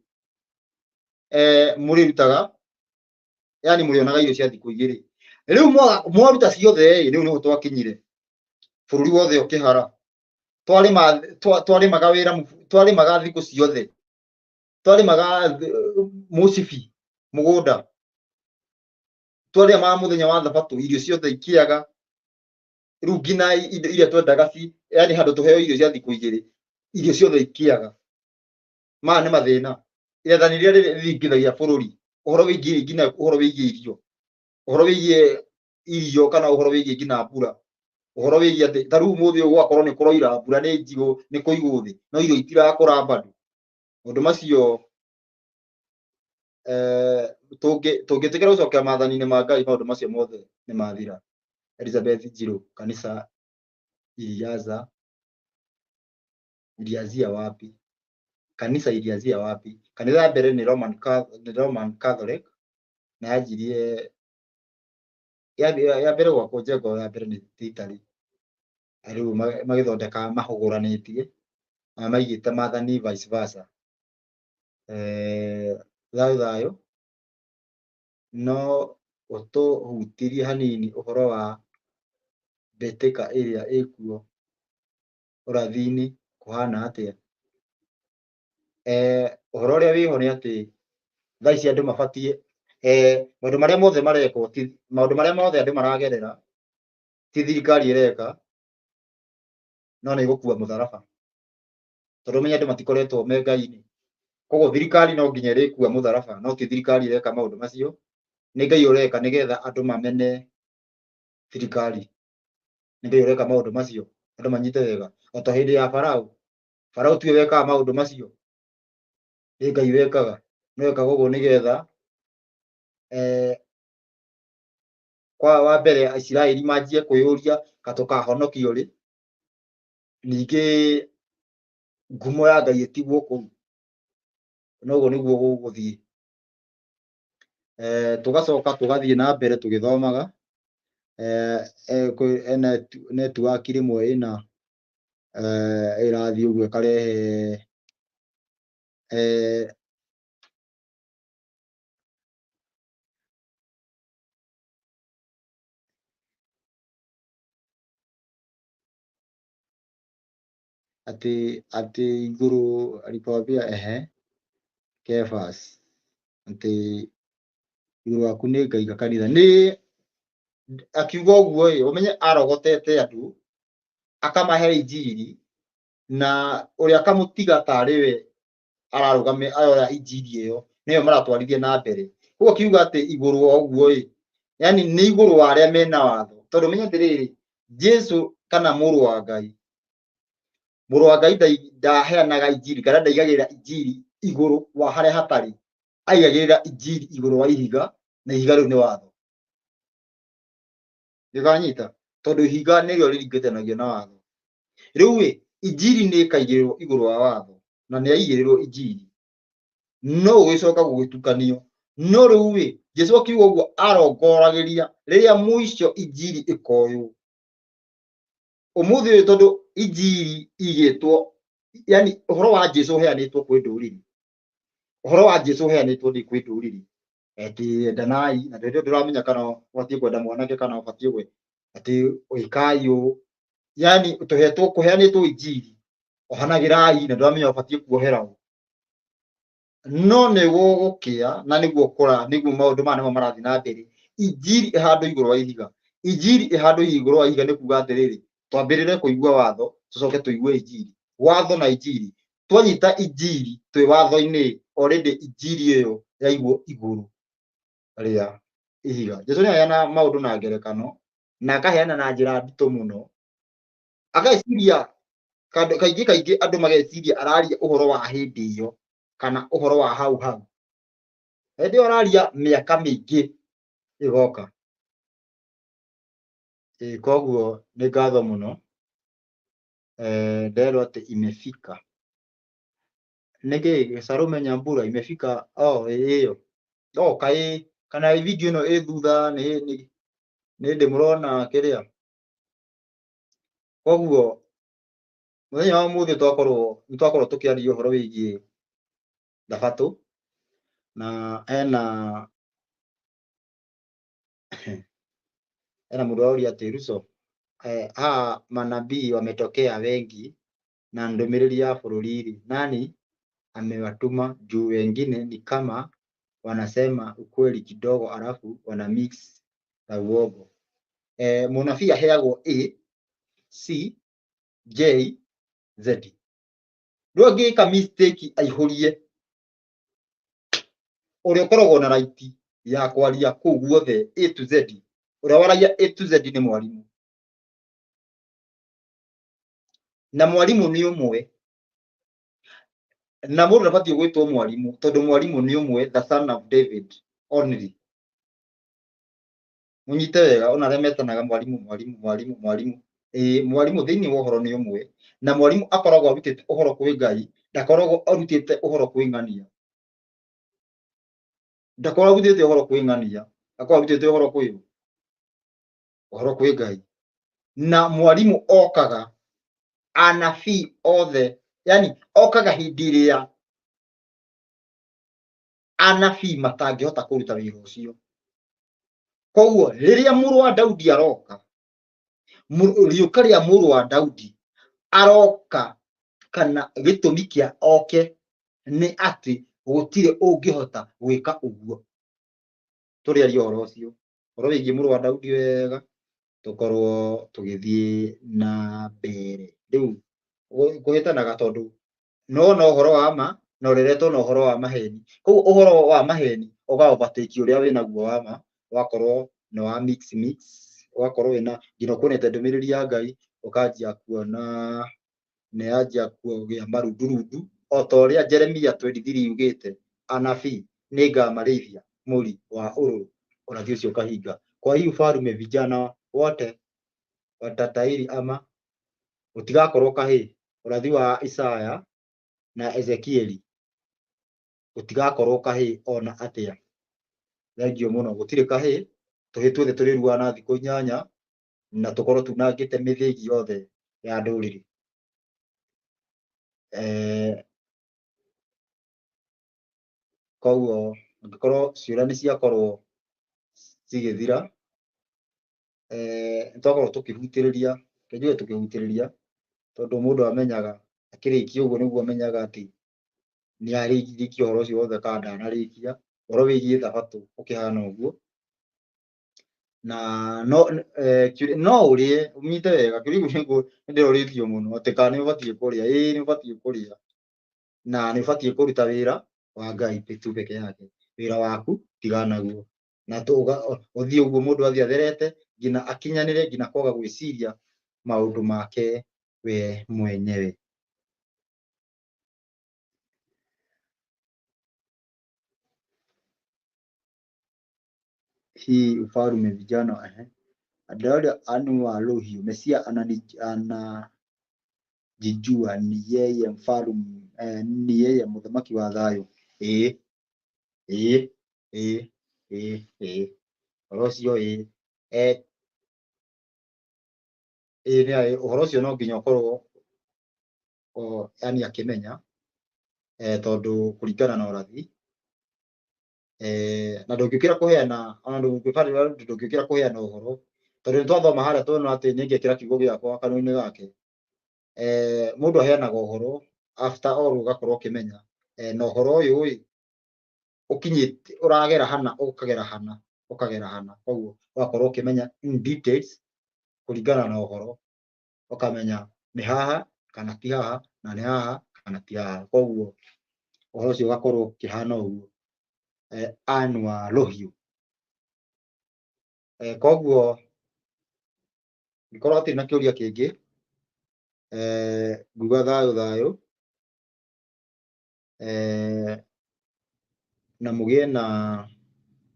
mũrĩrutaga, yani mũrĩonaga irio cia thikũ igĩrĩ. Rĩu mwaruta ciothe ĩ, rĩu nĩho twakinyire bũrũri wothe ũkĩhara. Twarĩmaga wĩra, twarĩmaga thikũ ciothe, twarĩmaga mũcibi mũgũnda, twarĩmaga mũthenya wa thabatũ, irio ciothe ikĩaga. Rĩu nginya indo iria twendaga ci, yani handũ tũheo irio cia thikũ igĩrĩ, irio ciothe ikĩaga. Maya nĩ mathĩna. Rĩathani rĩrĩa rĩringithagia bũrũri, ũhoro wĩgiĩ nginya ũhoro wĩgiĩ irio, ũhoro wĩgiĩ irio kana ũhoro wĩgiĩ nginya mbura, ũhoro wĩgiĩ atĩ ta rĩu ũmũthĩ ũyũ gwakorwo nĩ kũroira mbura nĩ njigũ, nĩ kũigũ thĩ, no irio itirakũra bado. Maũndũ macio tũngĩtĩkĩra gũcokera maathani-inĩ ma Ngai, maũndũ macio mothe nĩ mathira. Elizabeth Njirũ, kanisa ilianza, ilianzia wapi? Kanisa ilianzia wapi? Kanitha ya mbere nĩ Roman Catholic, na yanjirie ya mbere gwakwo njengo ya mbere nĩ Italy. Rĩu magĩthondeka mahũgũranĩtie na maigĩte maathani vice versa. Thayũ thayũ, no ũtũhutirie hanini ũhoro wa mbĩtĩka ĩrĩa ĩkuo ũrathi-inĩ kũhana atĩa? Ũhoro ũrĩa wĩho nĩ atĩ thaa ici andũ mabatiĩ, maũndũ marĩa mothe marekwo, maũndũ marĩa mothe andũ maragerera ti thirikari ĩreka, no nĩ gũkua mũtharaba, tondũ ũmenye andũ matikoretwo me Ngai-inĩ. Koguo thirikari no nginya ĩrĩkua mũtharaba, no ti thirikari ĩreka maũndũ macio, nĩ Ngai ũreka nĩgetha andũ mamene thirikari. Nĩ Ngai ũreka maũndũ macio, andũ manyite wega. O ta hĩndĩ ya Farao, Farao tiwe wekaga maũndũ macio, nĩ Ngai wekaga. No ekaga ũguo nĩgetha kwa wa mbere Isiraeli manjie kwĩyũria ka tũkahonokio rĩ, ningĩ ngumo ya Ngai ĩtigwo kũu. Noguo nĩguo gũgũthiĩ. Tũgacoka tũgathiĩ na mbere tũgĩthomaga. Network rĩmwe ĩna ĩrathiĩ ũguo ĩkarehe atĩ igũrũ alikwambia ehe Kefas atĩ igũrũ waku nĩ ngaiga kanitha. Nĩ akiuga ũguo ĩ, ũmenye arogotete andũ akamahe injiri, na ũrĩa akamũtiga tarĩ we ararũgame aroya injiri ĩyo nĩyo maratwarithia na mbere. Koguo akiuga atĩ igũrũ o ũguo ĩ, yani nĩ igũrũ wa arĩa mena watho, tondũ menye atĩrĩrĩ, Jesu kana mũrũ wa Ngai, mũrũ wa Ngai ndaheanaga injiri kana ndaigagĩrĩra injiri igũrũ wa harĩa hatarĩ, aigagĩrĩra injiri igũrũ wa ihiga, na ihiga rĩu nĩ watho. Ndĩkanyita, tondũ ihiga nĩrĩo rĩringithanagio na watho. Rĩu ĩ, injiri nĩ ĩkaigĩrĩrwo igũrũ wa watho, na nĩ yaigĩrĩrwo injiri, no ũgĩcoka gũgĩtukanio. No rĩu ĩ, Jesu akiuga ũguo arongoragĩria rĩrĩa mũico injiri ĩkoywo. Ũmũthĩ ũyũ tondũ injiri igĩtwo, yani ũhoro wa Jesu ũheanĩtwo kwĩ ndũrĩrĩ, ũhoro wa Jesu ũheanĩtwo nĩ kwĩ ndũrĩrĩ, atĩ endanai, na ndĩrĩ ndĩramenya kana ũbatiĩ kwenda mwanake kana ũbatiĩ atĩ ĩkai ũũ, yani tũhetwo kũheanĩtwo injiri, ohanagĩrai, na ndĩramenya ũbatiĩ kuohera ũũ. No nĩ gũgũkĩa na nĩguo kũra, nĩguo maũndũ maya nĩmo marathiĩ na mbere. Injiri ĩhandwo igũrũ wa ihiga, injiri ĩhandwo igũrũ wa ihiga nĩ kuga atĩrĩrĩ, twambĩrĩre kũigua watho, tũcoke tũigue injiri. Watho na injiri, twanyita injiri twĩ watho-inĩ, already injiri ĩyo yaigwo igũrũ rĩa ihiga. Jesu nĩ aheana maũndũ na ngerekano, na akaheana na njĩra nditũ mũno, ageciria kaingĩ kaingĩ andũ mageciria araria ũhoro wa hĩndĩ ĩyo kana ũhoro wa hau hau. Hĩndĩ ĩyo araria mĩaka mĩingĩ ĩgoka. Koguo nĩ ngatho mũno. Nderwo atĩ imefika. Nĩkĩ Salome Nyambura imefika? Oh, ĩyo. Oh, kaĩ kana video ĩno ĩ thutha nĩ nĩ ndĩmũrona kĩrĩa. Koguo mũthenya wa ũmũthĩ nĩ twakorwo tũkĩaria ũhoro wĩgiĩ thabatũ, na hena mũndũ ũroria atĩ Ruto, haha manabii wametokea wengi na ndũmĩrĩri ya bũrũri-rĩ, nani amewatuma? Juu wengine ni kama wanasema ukweli kidogo alafu wana mix na uongo. Mũnabii aheagwo A, C, J, Z. Rĩu angĩka mistake aihũrie, ũrĩa ũkoragwo na right ya kwaria kũu guothe A to Z, ũrĩa waragia A to Z nĩ mwarimũ. Na mwarimũ nĩ ũmwe, na mũndũ ndabatiĩ gwĩtwo mwarimũ tondũ mwarimũ nĩ ũmwe, the son of David only. Mũnyite wega, ona arĩa metanaga mwarimũ, mwarimũ, mwarimũ, mwarimũ. Mwarimũ thĩinĩ wa ũhoro nĩ ũmwe, na mwarimũ akoragwo arutĩte ũhoro kwĩ Ngai, ndakoragwo arutĩte ũhoro kwĩ ng'ania. Ndakoragwo arutĩte ũhoro kwĩ ng'ania, akoragwo arutĩte ũhoro kwĩ ũ? Ũhoro kwĩ Ngai. Na mwarimũ okaga anabii othe, yani okaga hĩndĩ ĩrĩa anabii matangĩhota kũruta wĩra ũcio. Koguo rĩrĩa mũrũ wa Daudi aroka, rĩũka rĩa mũrũ wa Daudi aroka, kana gĩtũmi kĩa oke nĩ atĩ gũtirĩ ũngĩhota gwĩka ũguo. Tũrĩaria ũhoro ũcio, ũhoro wĩgiĩ mũrũ wa Daudi wega, tũkorwo tũgĩthiĩ na mbere. Rĩu kũhĩtanaga tondũ no na ũhoro wa ma na ũreretwo na ũhoro wa maheni. Koguo ũhoro wa maheni ũga overtake ũrĩa wĩnaguo wa ma, ũgakorwo nĩ wa mix mix, ũgakorwo wĩna nginya ũkuonete ndũmĩrĩri ya Ngai, ũkanjia kuona nĩ yanjia kũgĩa marundurundu, o ta ũrĩa Jeremia 23 yugĩte, anabii nĩ ngamarĩithia mũri wa ũrũrũ, ũrathi ũcio ũkahinga. Kwa hiyo farume vijana wote watatairi ama gũtigakorwo kahĩĩ. Ũrathi wa Isaya na Ezekieli gũtigakorwo kahĩĩ ona atĩa. Thengiũ mũno. Gũtirĩ kahĩĩ, tũhĩĩ tuothe tũrĩruaga na thikũ 8 na tũkorwo tunangĩte mĩthĩgi yothe ya ndũrĩrĩ. Koguo angĩkorwo ciũria nĩ ciakorwo cigĩthira, nĩ twakorwo tũkĩhutĩrĩria, reke njuge tũkĩhutĩrĩria, tondũ mũndũ amenyaga akĩrĩkia ũguo nĩguo amenyaga atĩ nĩ arĩkia ũhoro ũcio wothe kana ndanarĩkia. Ũhoro wĩgiĩ thabatũ ũkĩhana ũguo. Na no no ũrĩe, ũnyite wega, kĩũria kĩu nĩ ndĩrorĩtio mũno atĩ kana nĩ ũbatiĩ kũrĩa. Ĩĩ nĩ ũbatiĩ kũrĩa, na nĩ ũbatiĩ kũruta wĩra wa Ngai tu peke yake. Wĩra waku tigana naguo. Na ũthiĩ ũguo mũndũ athiĩ atherete nginya akinyanĩre nginya kwaga gwĩciria maũndũ make we mwenyewe. Hii ufalume vijana ehe. Daudi anua Rũhiũ, Mesia anajijua ni yeye mfalme ni yeye mũthamaki wa thayũ. Ĩĩ ĩĩ ĩĩ ĩĩ ĩĩ ũhoro ũcio ĩĩ ĩĩ nĩ ũhoro ũcio no nginya ũkorwo yani akĩmenya tondũ kũringana na ũrathi na ndũngĩũkĩra kũheana ona ndũngĩũkĩra kũheana ũhoro tondũ nĩ twathoma harĩa tuona atĩ nĩ ngekĩra kiugo gĩakwa kanua-inĩ gake. Mũndũ aheanaga ũhoro after all ũgakorwo ũkĩmenya na ũhoro ũyũ ĩ ũkinyĩte ũragera hana ũkagera hana ũkagera hana, koguo ũgakorwo ũkĩmenya in details kũringana na ũhoro, ũkamenya nĩ haha kana ti haha na nĩ haha kana ti haha, koguo ũhoro ũcio ũgakorwo ũkĩhana ũguo. Anua Rũhiũ. Koguo angĩkorwo hatirĩ na kĩũria kĩngĩ, nguga thayũ thayũ, na mũgĩe na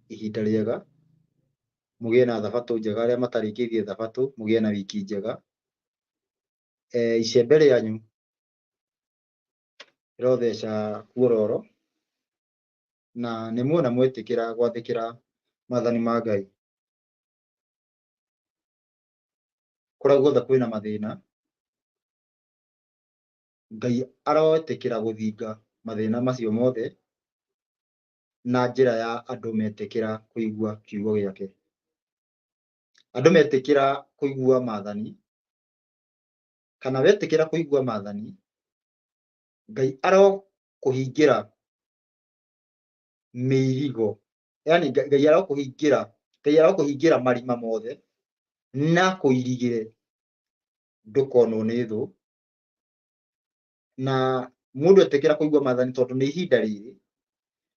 ihinda rĩega, mũgĩe na thabatũ njega, arĩa matarĩkĩtie thabatũ mũgĩe na wiki njega. Icembe rĩanyu rĩrotheca kuororo, na nĩ muona mwetĩkĩra gwathĩkĩra maathani ma Ngai. Kũrĩa guothe kwĩna mathĩna, Ngai aroetĩkĩra gũthinga mathĩna macio mothe na njĩra ya andũ metĩkĩra kũigua kiugo gĩake. Andũ metĩkĩra kũigua maathani, kana wetĩkĩra kũigua maathani, Ngai arokũhingĩra mĩirigo, yani Ngai arokũhingĩra, Ngai arokũhingĩra marima mothe na kũirigĩre ndũkonwo nĩ thũ. Na mũndũ etĩkĩra kũigua maathani, tondũ nĩ ihinda rĩrĩ,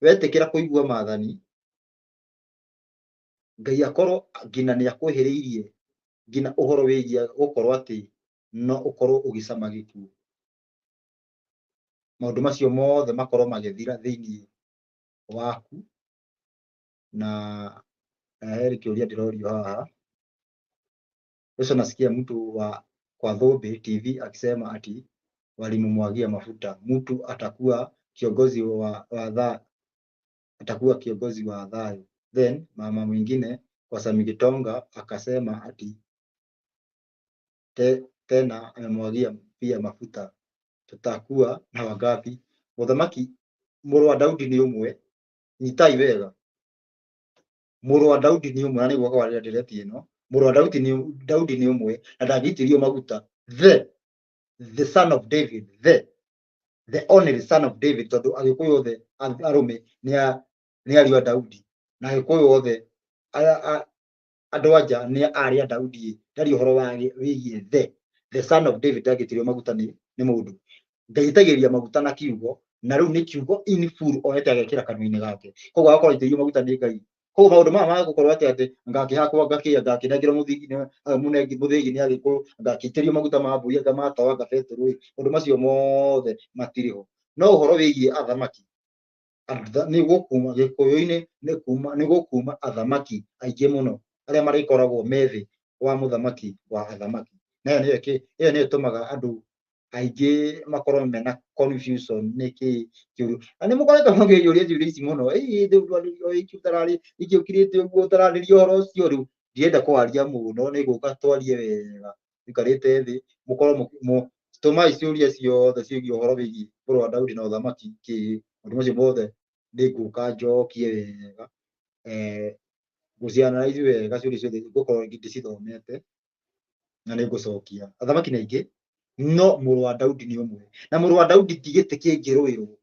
wetĩkĩra kũigua maathani, Ngai akorwo nginya nĩ akwĩhĩrĩirie nginya ũhoro wĩgiĩ gũkorwo atĩ no ũkorwo ũgĩcama gĩkuũ. Maũndũ macio mothe makorwo magĩthira thĩinĩ waku. Na he kĩũria ndĩrorio haha. Sasa nasikia mtu wa kwa Thũmbĩ TV akisema ati walimumwagia mafuta, mtu atakuwa kiongozi wa atakuwa kiongozi wa thayũ. Then mama mwingine kwa Sami Gitonga akasema ati tena amemwagia pia mafuta, tutakuwa na wangapi? Mũthamaki mũrũ wa Daudi nĩ ũmwe, nyitai wega, mũrũ wa Daudi nĩ ũmwe, na nĩguo kwarĩra ndereti ĩno. Mũrũ wa Daudi nĩ Daudi nĩ ũmwe na ndangĩitĩrio maguta. The son of David, the only son of David, tondũ Agĩkũyũ othe arũme nĩ ariũ a Daudi, na Agĩkũyũ othe andũ anja nĩ arĩ a Daudi. Ndarĩ ũhoro wa wĩgiĩ the son of David ndangĩitĩrio maguta nĩ mũndũ. Ngai aitagĩrĩria maguta na kiugo, na rĩu nĩ kiugo in full oete agekĩra kanua-inĩ gake, koguo agakorwo aitĩrĩirio maguta nĩ Ngai. Koguo maũndũ maya ma gũkorwo atĩ atĩ ngakĩhakwo ngakĩa ngakĩnengerwo mũthigi mũnengi mũthĩgi nĩ Agĩkũyũ ngakĩitĩrio maguta ma mbũri anga ma tawa anga betũrũ ĩ, maũndũ macio mothe matirĩ ho. No ũhoro wĩgiĩ athamaki nĩ gũkuma Gĩkũyũ-inĩ, nĩ kuma nĩ gũkuma athamaki aingĩ mũno arĩa marĩkoragwo me thĩ wa mũthamaki wa athamaki. Na ĩyo nĩyo ĩyo nĩyo ĩtũmaga andũ Aingĩ makorwo mena confusion nĩkĩ kĩũru. Na nĩ mũkoretwo mũkĩnjũria ciũria ici mũno, ĩĩ rĩu ũtararĩ nĩkĩ ũkirĩte ũguo ũtararĩria ũhoro ũcio rĩu ndirenda kwaria mũno, nĩ ngũka twarie wega tũikarĩte thĩ, mũkorwo tũmai ciũria ciothe ciĩgiĩ ũhoro wĩgiĩ mũrũ wa Daudi na ũthamaki kĩ maũndũ macio mothe nĩ ngũka njokie wega, ngũci-analyze wega ciũria ciothe ngũkorwo ndĩcithomete na nĩ ngũcokia. Athamaki nĩ aingĩ no mũrũ wa Daudi nĩ ũmwe, na mũrũ wa Daudi ti gĩtĩ kĩngĩrũĩrwo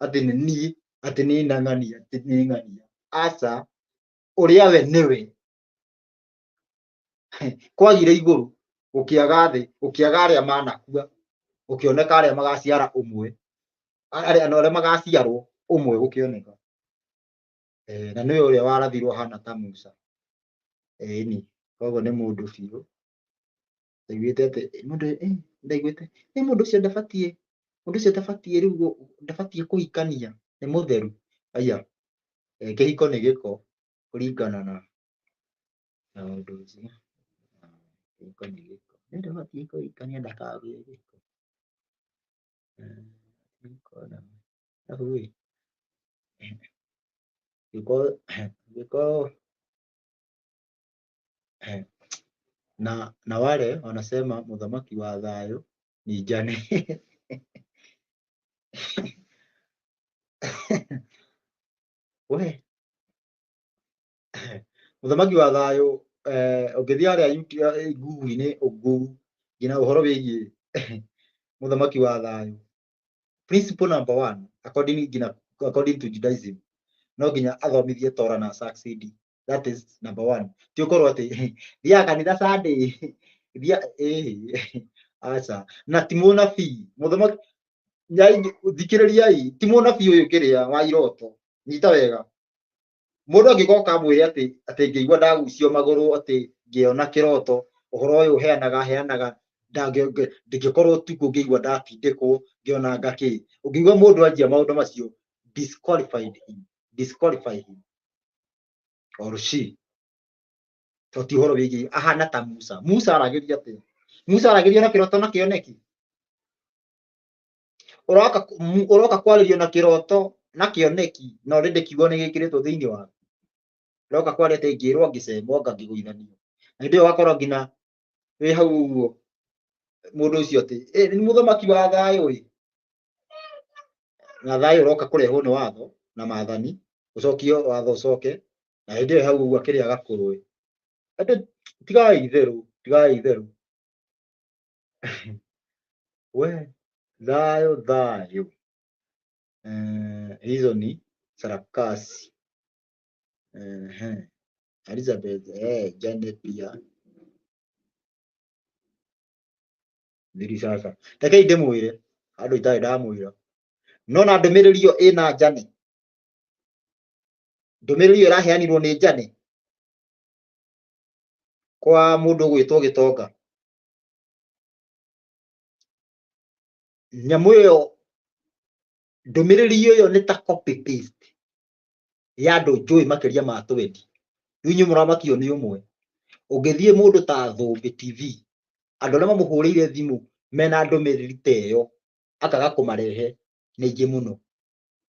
atĩ nĩ niĩ, atĩ nĩ ng'ania, atĩ nĩ ng'ania, aca, ũrĩa we nĩwe. Kwagire igũrũ gũkĩaga thĩ, gũkĩaga arĩa manakua, gũkĩoneka arĩa magaciara ũmwe, arĩa magaciarwo ũmwe gũkĩoneka, na nĩwe ũrĩa warathirwo hana ta Musa. Ĩni koguo nĩ mũndũ biũ. Ndaiguĩte atĩ mũndũ, ndaiguĩte ĩ mũndũ ũcio ndabatiĩ, mũndũ ũcio ndabatiĩ rĩu ndabatiĩ kũhikania, nĩ mũtheru. Aya, kĩhiko nĩ gĩko kũringana na ũndũ ũcio. Kĩhiko nĩ gĩko, ndabatiĩ kũhikania ndakagĩe gĩko. Arabu ĩ gĩko na wale wanasema mũthamaki wa thayũ ni Jane. We mũthamaki wa thayũ, ũngĩthiĩ harĩa Google-inĩ ũngugu nginya ũhoro wĩgiĩ mũthamaki wa thayũ, principle number one according nginya according to Judaism, no nginya athomithie Torah na succeed. That is number one. Ti ũkorwo atĩ thiaga kanitha Sunday thia, aca. Na ti mũnabii mũthamaki nyai, thikĩrĩriai, ti mũnabii ũyũ kĩrĩa wa iroto, nyita wega. Mũndũ angĩgoka amwĩre atĩ ngĩigua ndagucio magũrũ, atĩ ngĩona kĩroto, ũhoro ũyũ heanaga heanaga, ndingĩkorwo ũtukũ ngĩigua ndatindĩkwo ngĩona ngakĩ. Ũngĩigua mũndũ anjia maũndũ macio, disqualified him, disqualify him or she. To ti ũhoro wĩgiĩ ahana ta Musa. Musa aragĩria atĩa? Musa aragĩria na kĩroto na kĩoneki. Ũroka kwarĩrio na kĩroto na kĩoneki na already kiugo nĩ gĩkĩrĩtwo thĩinĩ waku. Ũroka kwaria atĩ ngĩrwo ngĩcemwo ngakĩgũithanio. Na hĩndĩ ĩyo ũgakorwo nginya wĩ hau ũguo mũndũ ũcio atĩ nĩ mũthamaki wa thayũ ĩ. Na thayũ ũroka kũrehwo nĩ watho na maathani, ũcokio watho ũcoke, na hĩndĩ ĩyo hau ũguo akĩrĩa gakũrũĩ. Andũ tigai itherũ, tigai itherũ. We thayũ thayũ. Hizo ni sarakasi. Elizabeth, Janet pia. Thiri sasa. Rekei ndĩmwĩre, andũ itarĩ ndamwĩra. No na ndũmĩrĩri ĩyo ĩna Jane. Ndũmĩrĩri ĩyo ĩraheanirwo nĩ Jane kwa mũndũ ũgwĩtwo Gĩtonga. Nyamũ ĩyo, ndũmĩrĩri ĩyo nĩ ta copy paste ya andũ njũĩ makĩria ma 20. Rĩu inyuĩ mũramakio nĩ ũmwe. Ũngĩthiĩ mũndũ ta Thũmbĩ TV, andũ arĩa mamũhũrĩire thimũ mena ndũmĩrĩri ta ĩyo, akaga kũmarehe nĩ aingĩ mũno.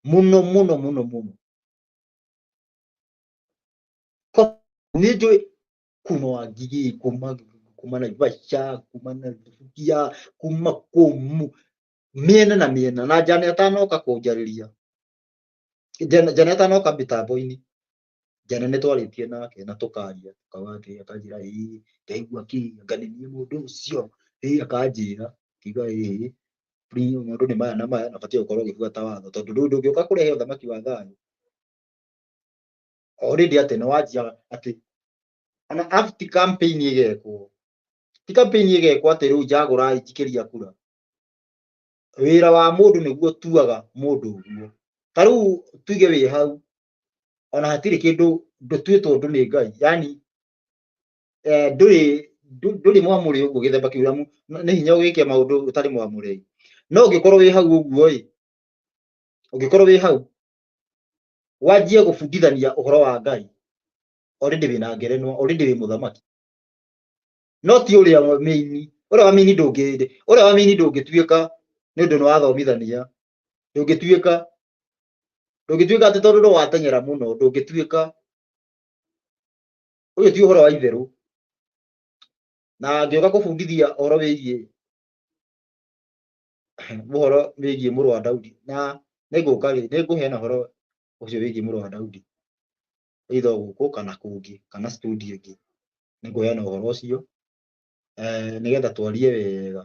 Mũno mũno mũno mũno. Nĩ njũĩ kuma Wangigĩ, kuma Naivasha, kuma Narubugia, kuma kũmu, mĩena na mĩena. Na Jane atanoka kũnjarĩria, Jane atanoka mĩtambo-inĩ, Jane nĩ twarĩtie nake na tũkaria, tukauga atĩ akanjĩra ĩĩ ndaigua kĩ, anga nĩ niĩ mũndũ ũcio, ĩĩ akanjĩra, ngiuga ĩĩ maũndũ nĩ maya na maya, na ũbatiĩ gũkorwo ũgĩbuata watho, tondũ rĩu ndũngĩũka kũrehe ũthamaki wa thayũ already atĩ nĩ wanjia atĩ ona arabu ti campaign ĩgekwo, ti campaign ĩgekwo atĩ rĩu njagũrai njikĩria kura. Wĩra wa mũndũ nĩguo ũtuaga mũndũ ũguo. Ta rĩu tuge wĩ hau ona hatirĩ kĩndũ ndũtuĩtwo ũndũ nĩ Ngai, yani ndũrĩ mwamũre ũguo gĩthemba kĩu, amu nĩ hinya ũgĩke maũndũ ũtarĩ mwamũre. No ũngĩkorwo wĩ hau ũguo ĩ, ũngĩkorwo wĩ hau wanjie gũbundithania ũhoro wa Ngai, already wĩna ngerenwa, already wĩ mũthamaki. No ti ũrĩa mĩini, Ũrĩa wa mini ndũngĩ, ũrĩa wa mini ndũngĩtuĩka nĩ ũndũ nĩ wathomithania. Ndũngĩtuĩka, ndũngĩtuĩka atĩ tondũ nĩ wateng'era mũno, ndũngĩtuĩka. Ũyũ ti ũhoro wa itherũ. Na ngĩũka kũbundithia ũhoro wĩgiĩ ũhoro wĩgiĩ mũrũ wa Daudi, na nĩngũka rĩ, nĩngũheana ũhoro ũcio wĩgiĩ mũrũ wa Daudi, either gũkũ kana kũngĩ kana studio ĩngĩ, nĩngũheana ũhoro ũcio nĩgetha twarie wega.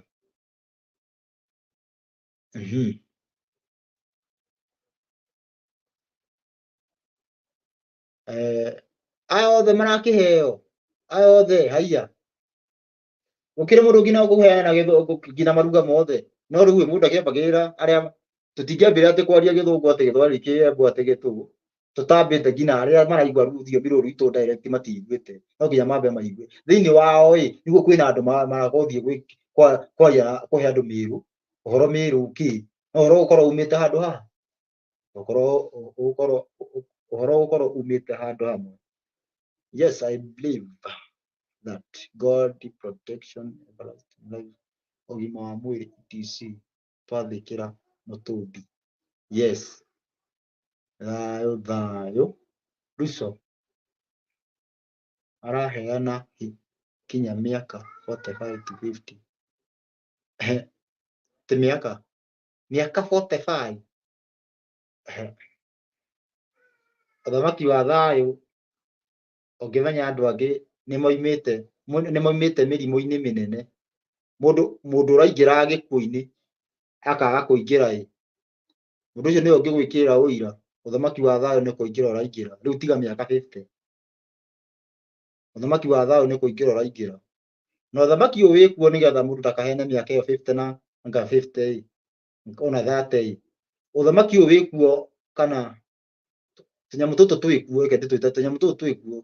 Aya othe marakĩheo, aya othe haiya, gũkĩrĩ mũndũ nginya ũkũheana gĩthũngũ nginya maruga mothe, no rĩu mũndũ akĩambagĩrĩra arĩa tũtingĩambĩrĩra atĩ kwaria gĩthũngũ atĩ gĩthweri kĩembu atĩ gĩtũ, tũtambĩte nginya arĩa maraigua rũthiomi rũrũ rwitũ direct matiiguĩte, no nginya mambe maigue thĩinĩ wao ĩ, nĩguo kwĩna andũ maragothiĩ kwaria kũhe andũ mĩrũ ũhoro mĩrũ kĩ, no ũhoro ũgũkorwo umĩte handũ haha, ũkorwo ũgũkorwo ũhoro ũgũkorwo umĩte handũ hamwe. Yes, I believe that God protection everlasting life, ũgima wa mwĩrĩ etc, twathĩkĩra mũtũmbi. Yes, thayũ thayũ. Ruco araheana kinya mĩaka 45 to 50. Ti mĩaka mĩaka 45. Ũthamaki wa thayũ ũngĩmenya andũ angĩ nĩmoimĩte nĩmoimĩte mĩrimũ-inĩ mĩnene. Mũndũ mũndũ ũraingĩra gĩkuũ-inĩ akaga kũingĩra ĩ, mũndũ ũcio nĩwe ũngĩgwĩkĩrĩra ũira ũthamaki wa thayũ nĩ kũingĩra ũraingĩra. Rĩu tiga mĩaka 50, ũthamaki wa thayũ nĩ kũingĩra ũraingĩra. Na ũthamaki ũyũ wĩkuo nĩgetha mũndũ ndakahene mĩaka ĩyo 50 na anga 50 ĩ, ona 30 ĩ. Ũthamaki ũyũ wĩkuo kana tũnyamũ tũtũ twĩkuo, reke ndĩtwĩte tũnyamũ tũtũ twĩkuo,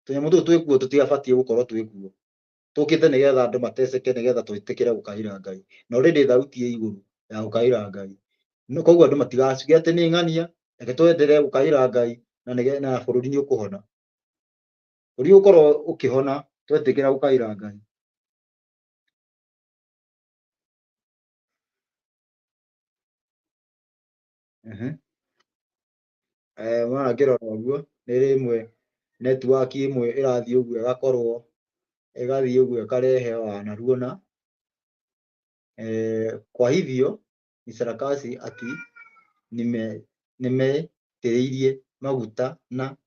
tũnyamũ tũtũ twĩkuo tũtigabatiĩ gũkorwo twĩkuo, tũkĩte nĩgetha andũ mateceke, nĩgetha twĩtĩkĩre gũkaĩra Ngai. Na already thauti ĩ igũrũ ya gũkaĩra Ngai, koguo andũ matigacuge atĩ nĩ ng'ania, reke twenderee gũkaĩra Ngai na na bũrũri nĩ ũkũhona. Bũrũri ũgũkorwo ũkĩhona twetĩkĩra gũkaĩra Ngai. Mwana ngĩrora ũguo nĩ rĩmwe network ĩmwe ĩrathiĩ ũguo ĩgakorwo ĩgathiĩ ũguo ĩkarehe wanaruona. Kwa hivyo ni sarakasi ati nimeitĩrĩirie maguta na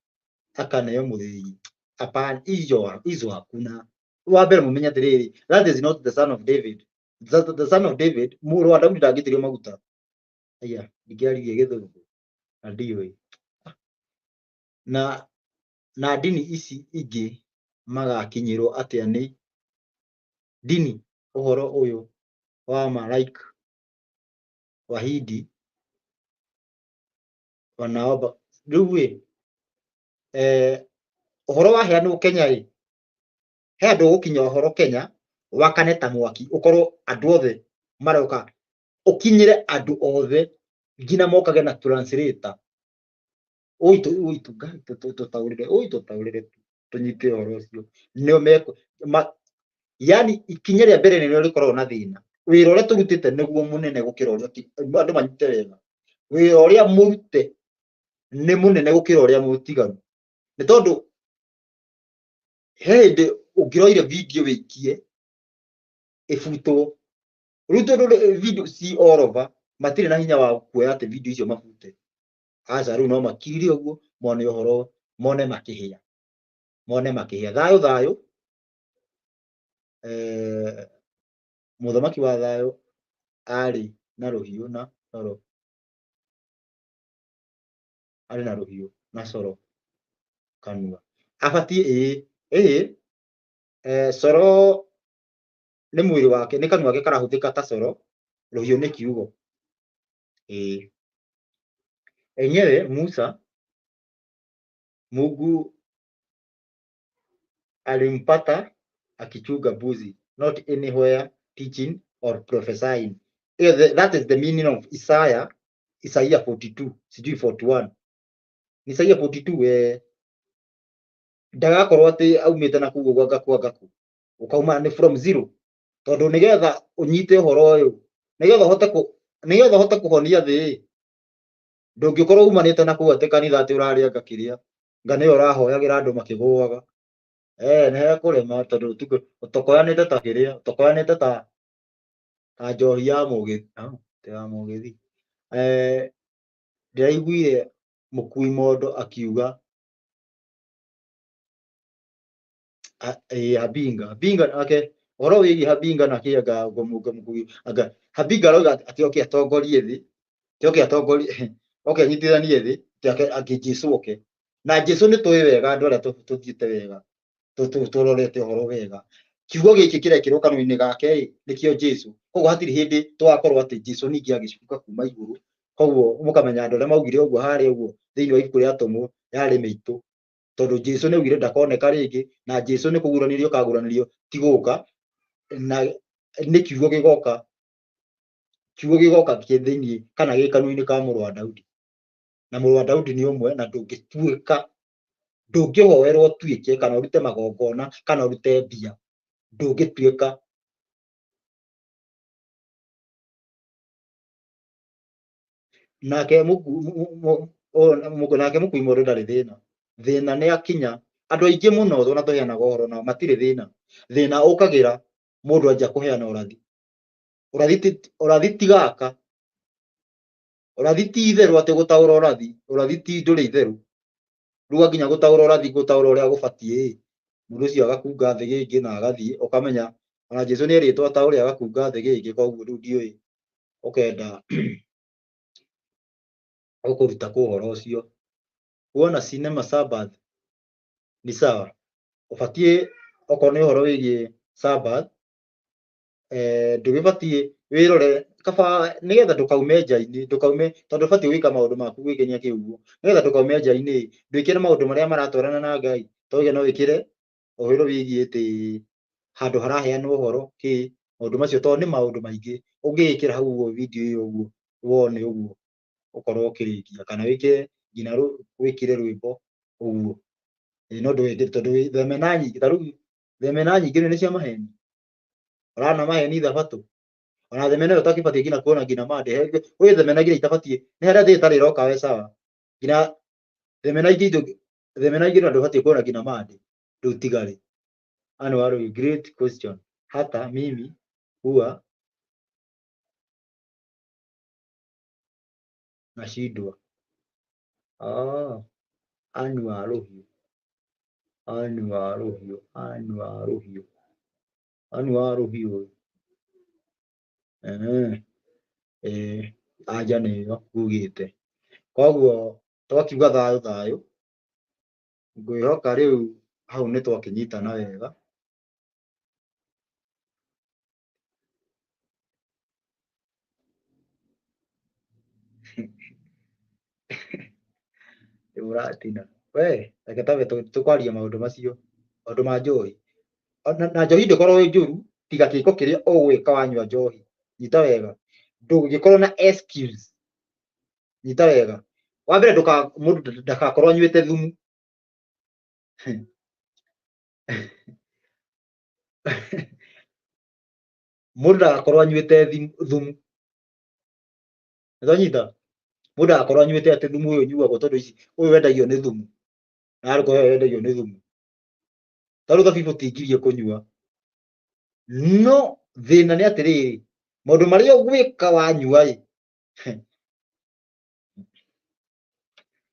akaneo mũthĩgi. Hapana, hizo hizo hakuna. Wa mbere mũmenye atĩrĩrĩ, that is not the son of David. The son of David, mũrũ wa Daudi ndangĩitĩrĩrio maguta. Aya, ndingĩaririe gĩthũngũ na ndiũĩ. Na ndini ici ingĩ magakinyĩrwo atĩa nĩ ndini ũhoro ũyũ wa ma like Wahindi wanaomba rĩu ĩ, ũhoro waheanwo Kenya ĩ, he andũ ũgũkinya ũhoro Kenya wakane ta mwaki, ũkorwo andũ othe maroka, ũkinyĩre andũ othe nginya mokage na translator. Ũi Ngai tũtaũrĩre, ũi tũtaũrĩre tũnyite ũhoro ũcio. Nĩo mekũ yani ikinya rĩa mbere nĩrĩo rĩkoragwo na thĩna. Wĩra ũrĩa tũrutĩte nĩguo mũnene gũkĩra ũrĩa andũ manyite wega. Wĩra ũrĩa mũrute nĩ mũnene gũkĩra ũrĩa mũtiganu. Nĩ tondũ he hĩndĩ ũngĩroire video wĩikie ĩbutwo. Rĩu tondũ video ci all over, matirĩ na hinya wa kuoya atĩ video icio mabute. Aca, rĩu no makirire ũguo mone ũhoro, mone makĩhĩa, mone makĩhĩa. Thayũ thayũ. Mũthamaki wa thayũ arĩ na rũhiũ na coro, arĩ na rũhiũ na coro kanua. Abatiĩ ĩĩ ĩĩ, coro nĩ mwĩrĩ wake, nĩ kanua gake karahũthĩka ta coro, rũhiũ nĩ kiugo. Ĩĩ enyewe Musa Mungu alimpata akichunga mbuzi, not anywhere teaching or prophesying. That is the meaning of Isaiah, Isaiah 42, sijui 41. Ni Isaiah 42 ndagakorwo atĩ aumĩte na kũu ũguo ngaku ngaku. Ũkauma nĩ from zero. Tondũ nĩgetha ũnyite ũhoro ũyũ, nĩgetha ũhote kũhonia thĩ ĩ, ndũngĩkorwo umanĩte na kũu atĩ kanitha atĩ ũrarĩa nga kĩrĩa, nga nĩyo ũrahoyagĩra andũ makĩgũaga. Nĩ hekũrema tondũ ũtokoyanĩte ta kĩrĩa, ũtokoyanĩte ta njohi ya mũgĩthi, ya mũgĩthi. Ndĩraiguire mũkui mondo akiuga Habinga, Habinga nake ũhoro wĩgiĩ Habinga na kĩ anga anga Habinga arauga atĩ oke atongorie thĩ, atĩ oke atongorie, oke anyitithanie thĩ, atĩ angĩ Jesũ oke. Na Jesũ nĩ tũĩ wega andũ arĩa tũthiĩte wega, tũrorete ũhoro wega. Kiugo gĩkĩ kĩrekĩrwo kanua-inĩ gake ĩ, nĩkĩo Jesũ. Koguo hatirĩ hĩndĩ tũgakorwo atĩ Jesũ ningĩ agĩcuka kuma igũrũ. Koguo mũkamenya andũ arĩa maugire ũguo harĩa ũguo thĩinĩ wa ibuku rĩa atũmwo yarĩ mĩitũ. Tondũ Jesũ nĩ augire ndakoneka rĩngĩ, na Jesũ nĩ kũguranĩrio kaguranĩrio ti gũka, na nĩ kiugo gĩgoka, kiugo gĩgoka kĩ thĩinĩ kana gĩ kanua-inĩ ka mũrũ wa Daudi. Na mũrũ wa Daudi nĩ ũmwe, na ndũngĩtuĩka, ndũngĩhoerwo ũtuĩke kana ũrute magongona kana ũrute mbia, ndũngĩtuĩka. Nake nake mũkui mũndũ ndarĩ thĩna. Thĩna nĩ akinya. Andũ aingĩ mũno ona tũheanaga ũhoro nao matirĩ thĩna. Thĩna ũkagĩra mũndũ anjia kũheana ũrathi. Ũrathi ti gaka. Ũrathi ti itherũ atĩ gũtaũra ũrathi. Ũrathi ti ndũrĩ itherũ. Rĩu nginya gũtaũra ũrathi, gũtaũra ũrĩa gũbatiĩ ĩ, mũndũ ũcio agakunga thĩ gĩngĩ na agathiĩ, ũkamenya ona Jesũ nĩ erĩtwo ataũre agakunga thĩ gĩngĩ, koguo rĩu ndiũĩ ũkenda ũkũruta kũ ũhoro ũcio. Kuona cinema Sabbath ni sawa. Ũbatiĩ okorwo nĩ ũhoro wĩgiĩ Sabbath, ndũgĩbatiĩ wĩrore kaba nĩgetha ndũkaume nja-inĩ, ndũkaume tondũ ũbatiĩ gwĩka maũndũ maku gwĩkenia kĩũguo, nĩgetha ndũkaume nja-inĩ, ndwĩkĩre maũndũ marĩa maratwarana na Ngai. Tondũ no wĩkĩre ũhoro wĩgiĩ atĩ handũ haraheanwo ũhoro kĩ maũndũ macio, tondũ nĩ maũndũ maingĩ ũngĩgĩkĩra hau ũguo video ĩyo ũguo wone ũguo ũkorwo ũkĩrĩkia, kana wĩkĩre nginya wĩkĩre rwĩmbo ũguo. No ndũgekĩre tondũ themena nyingĩ, ta rĩu themena nyingĩ nĩ cia maheni. Ũrona maheni thabatũ. Ona themena ĩyo ũtakĩbatiĩ nginya kuona nginya mande. Gwĩ themena nginya itabatiĩ. Nĩ harĩa thĩ ĩtarĩ ĩroka we sawa. Nginya themena ingĩ themena ingĩ ndũbatiĩ kuona nginya mande. Rĩu tiga rĩ. Anwar, great question. Hata mimi huwa nashindwa. Anwar Rũhiũ. Anwar Rũhiũ. Anwar Rũhiũ. Anwar Rũhiũ. Anja nĩyo ngugĩte. Koguo twakiuga thayũ thayũ, ngwĩhoka rĩu hau nĩ twakĩnyitana wega. Mũratina. We, reke tabe tũkwaria maũndũ macio, maũndũ ma njohi. Na njohi ndĩkorwo ĩ njũru, tiga gĩko kĩrĩa ũgwĩka wanyua njohi. Nyita wega. Ndũngĩkorwo na excuse. Nyita wega. Wa mbere mũndũ ndagakorwo anyuĩte thumu. Mũndũ ndagakorwo anyuĩte thumu. Nĩtwanyita? Mũndũ ndagakorwo anyuĩte atĩ thumu ũyũ ũnyuagwo tondũ ici ũyũ wendagio nĩ thumu. Na arũko ũyũ wendagio nĩ thumu. Ta rĩu thabibũ ti ngirie kũnyua. No thĩna nĩ atĩrĩrĩ, maũndũ marĩa ũgwĩka wanyua ĩ,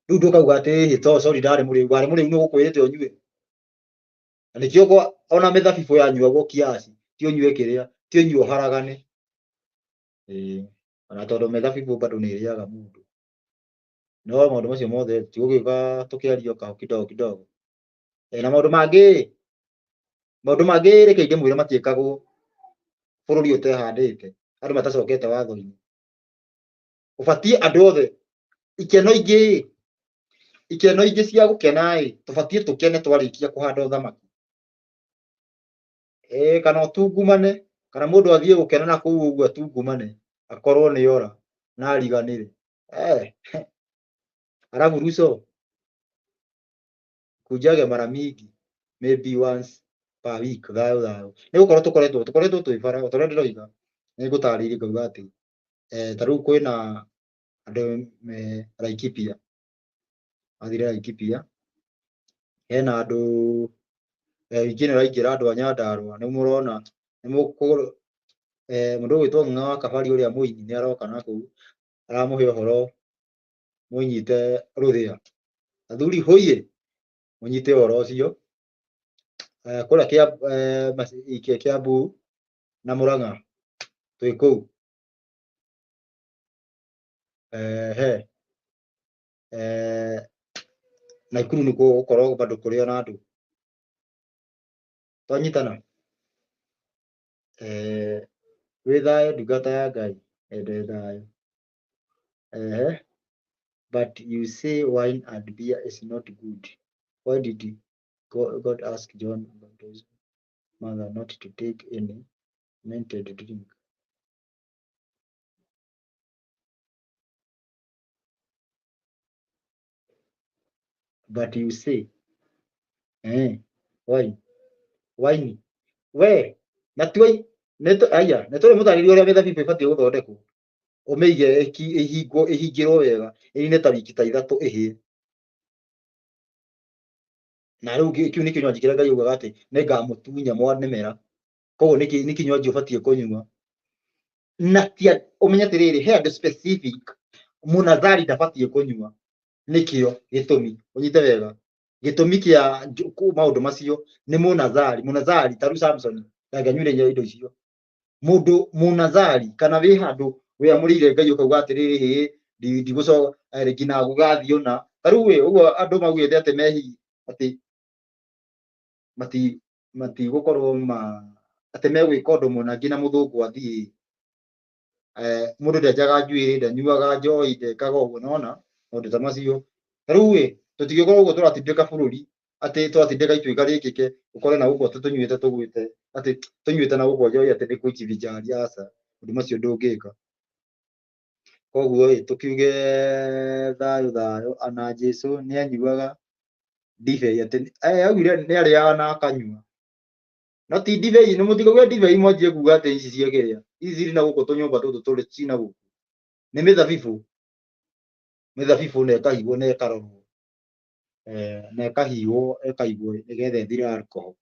rĩu ndũkauga atĩ ĩhĩ, to sorry ndarĩ mũrĩu, warĩ mũrĩu nĩ ũgũkwĩrĩte ũnyue. Na nĩkĩo ona mĩthabibũ yanyuagwo kiasi, ti ũnyue kĩrĩa, ti ũnyue ũharagane. Ona tondũ mĩthabibũ bado nĩ ĩrĩaga mũndũ. No maũndũ macio mothe tũgũgĩũka tũkĩaria o kidogo kidogo. Na maũndũ mangĩ, maũndũ mangĩ reke ingĩmwĩra matiĩkagwo bũrũri ũtehandĩte, andũ matacokete watho-inĩ. Ũbatiĩ andũ othe, ikeno ingĩ, ikeno ingĩ cia gũkena ĩ, tũbatiĩ tũkene twarĩkia kũhanda ũthamaki. Kana ũtungumane, kana mũndũ athiĩ gũkena na kũu ũguo atungumane, akorwo nĩ ora na ariganĩre. Alafu Ruto, kujage mara mingi, maybe once per Per week thayũ thayũ. Nĩ gũkorwo tũkoretwo tũkoretwo twĩ bara o ta ũrĩa ndĩroiga nĩ ngũtarĩirie ngauga atĩ ta rĩu kwĩna andũ me Laikipia mathire Laikipia, hena andũ wiki ĩno ĩraingĩra andũ a Nyandarũa nĩ mũrona nĩ mũkũ mũndũ ũgwĩtwo Ng'ang'a wa Kabari ũrĩa mũini nĩ aroka na kũu aramũhe ũhoro mũnyite rũthĩa. Athuri hũiĩ mũnyite ũhoro ũcio. Kũrĩa Kĩambu na Mũrang'a twĩ kũu. He Naikuru nĩ gũkorwo bado kũrĩ ona andũ. Twanyitana? Wĩ thayũ ndungata ya Ngai, ndĩ thayũ. Ehe. But you say wine and beer is not good. Why did God ask John Baptist's mother not to take any fermented drink? But you say, wine, wine, we, na tuai, aya, nĩ tũrĩ mũtarĩria ũrĩa mĩthabibũ ĩbatiĩ gũthondekwo. Ũmĩige ĩhingwo ĩhingĩrwo wega, ĩnine ta wiki ta ithatũ ĩhĩe. Na rĩu kĩu nĩ kĩnywaji kĩrĩa Ngai augaga atĩ nĩngamũtunya mwanemera. Koguo nĩ kĩnywaji ũbatiĩ kũnyua. Na ti ũmenye atĩrĩrĩ, he andũ specific mũnazari ndabatiĩ kũnyua. Nĩkĩo gĩtũmi, ũnyite wega. Gĩtũmi kĩa maũndũ macio nĩ mũnazari. Mũnazari ta rĩu Samson ndangĩanyuire indo icio. Mũndũ mũnazari kana wĩ handũ wĩamũrĩire Ngai ũkauga atĩrĩrĩ hĩ ndigũcoka nginya gũgathiĩ ũna. Ta rĩu ĩ ũguo andũ maugĩte atĩ mehi atĩ matigũkorwo ma atĩ megwĩka ũndũ mũna nginya mũthũngũ athiĩ. Mũndũ ndenjaga njuĩrĩ, ndanyuaga njohi, ndekaga ũguo, nĩwona maũndũ ta macio. Ta rĩu ĩ tũtingĩkorwo ũguo tũratindĩka bũrũri atĩ tũratindĩka ituĩka rĩkĩke ũkore na gũkũ atĩ tũnyuĩte tũgwĩte atĩ tũnyuĩte na gũkũ njohi atĩ nĩ kũjivinjari, aca, maũndũ macio ndũngĩka. Koguo ĩ tũkiuge thayũ thayũ, ana Jesũ nĩ anyuaga ndibei atĩ augire nĩ arĩaga na akanyua. No ti ndibei, nĩ mũtikauge ndibei mwanjie kuga atĩ ici cia kĩrĩa, ici cirĩ na gũkũ tũnyũmba tũtũ tũrĩ cina gũkũ. Nĩ mĩthabibũ, mĩthabibũ na ĩkahihwo na ĩkarorwo, na ĩkahihwo ĩkaigwo nĩgetha ĩthire alcohol.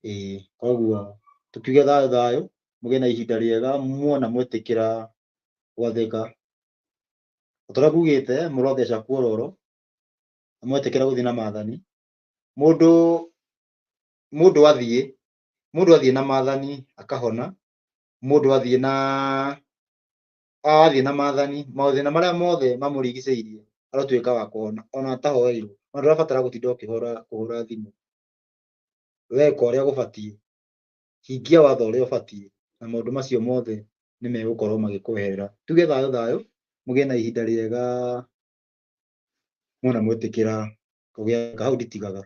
Ĩĩ, koguo tũkiuge thayũ thayũ, mũgĩe na ihinda rĩega muona mwetĩkĩra gwathĩka. O ta ũrĩa ngugĩte mũrotheca kuororo, na mwetĩkĩra gũthiĩ na maathani. Mũndũ mũndũ athiĩ mũndũ athiĩ na maathani akahona, mũndũ athiĩ na athiĩ na maathani mathĩna marĩa mothe mamũrigicĩirie arotuĩka wa kũhona ona atahoeirwo. Ona ndũrabatara gũtinda ũkĩhũra kũhũra thimũ. Weka ũrĩa gũbatiĩ, hingia watho ũrĩa ũbatiĩ na maũndũ macio mothe nĩ megũkorwo magĩkweherera. Tuge thayũ thayũ, mũgĩe na ihinda rĩega muona mwetĩkĩra kũgĩa hau nditigaga.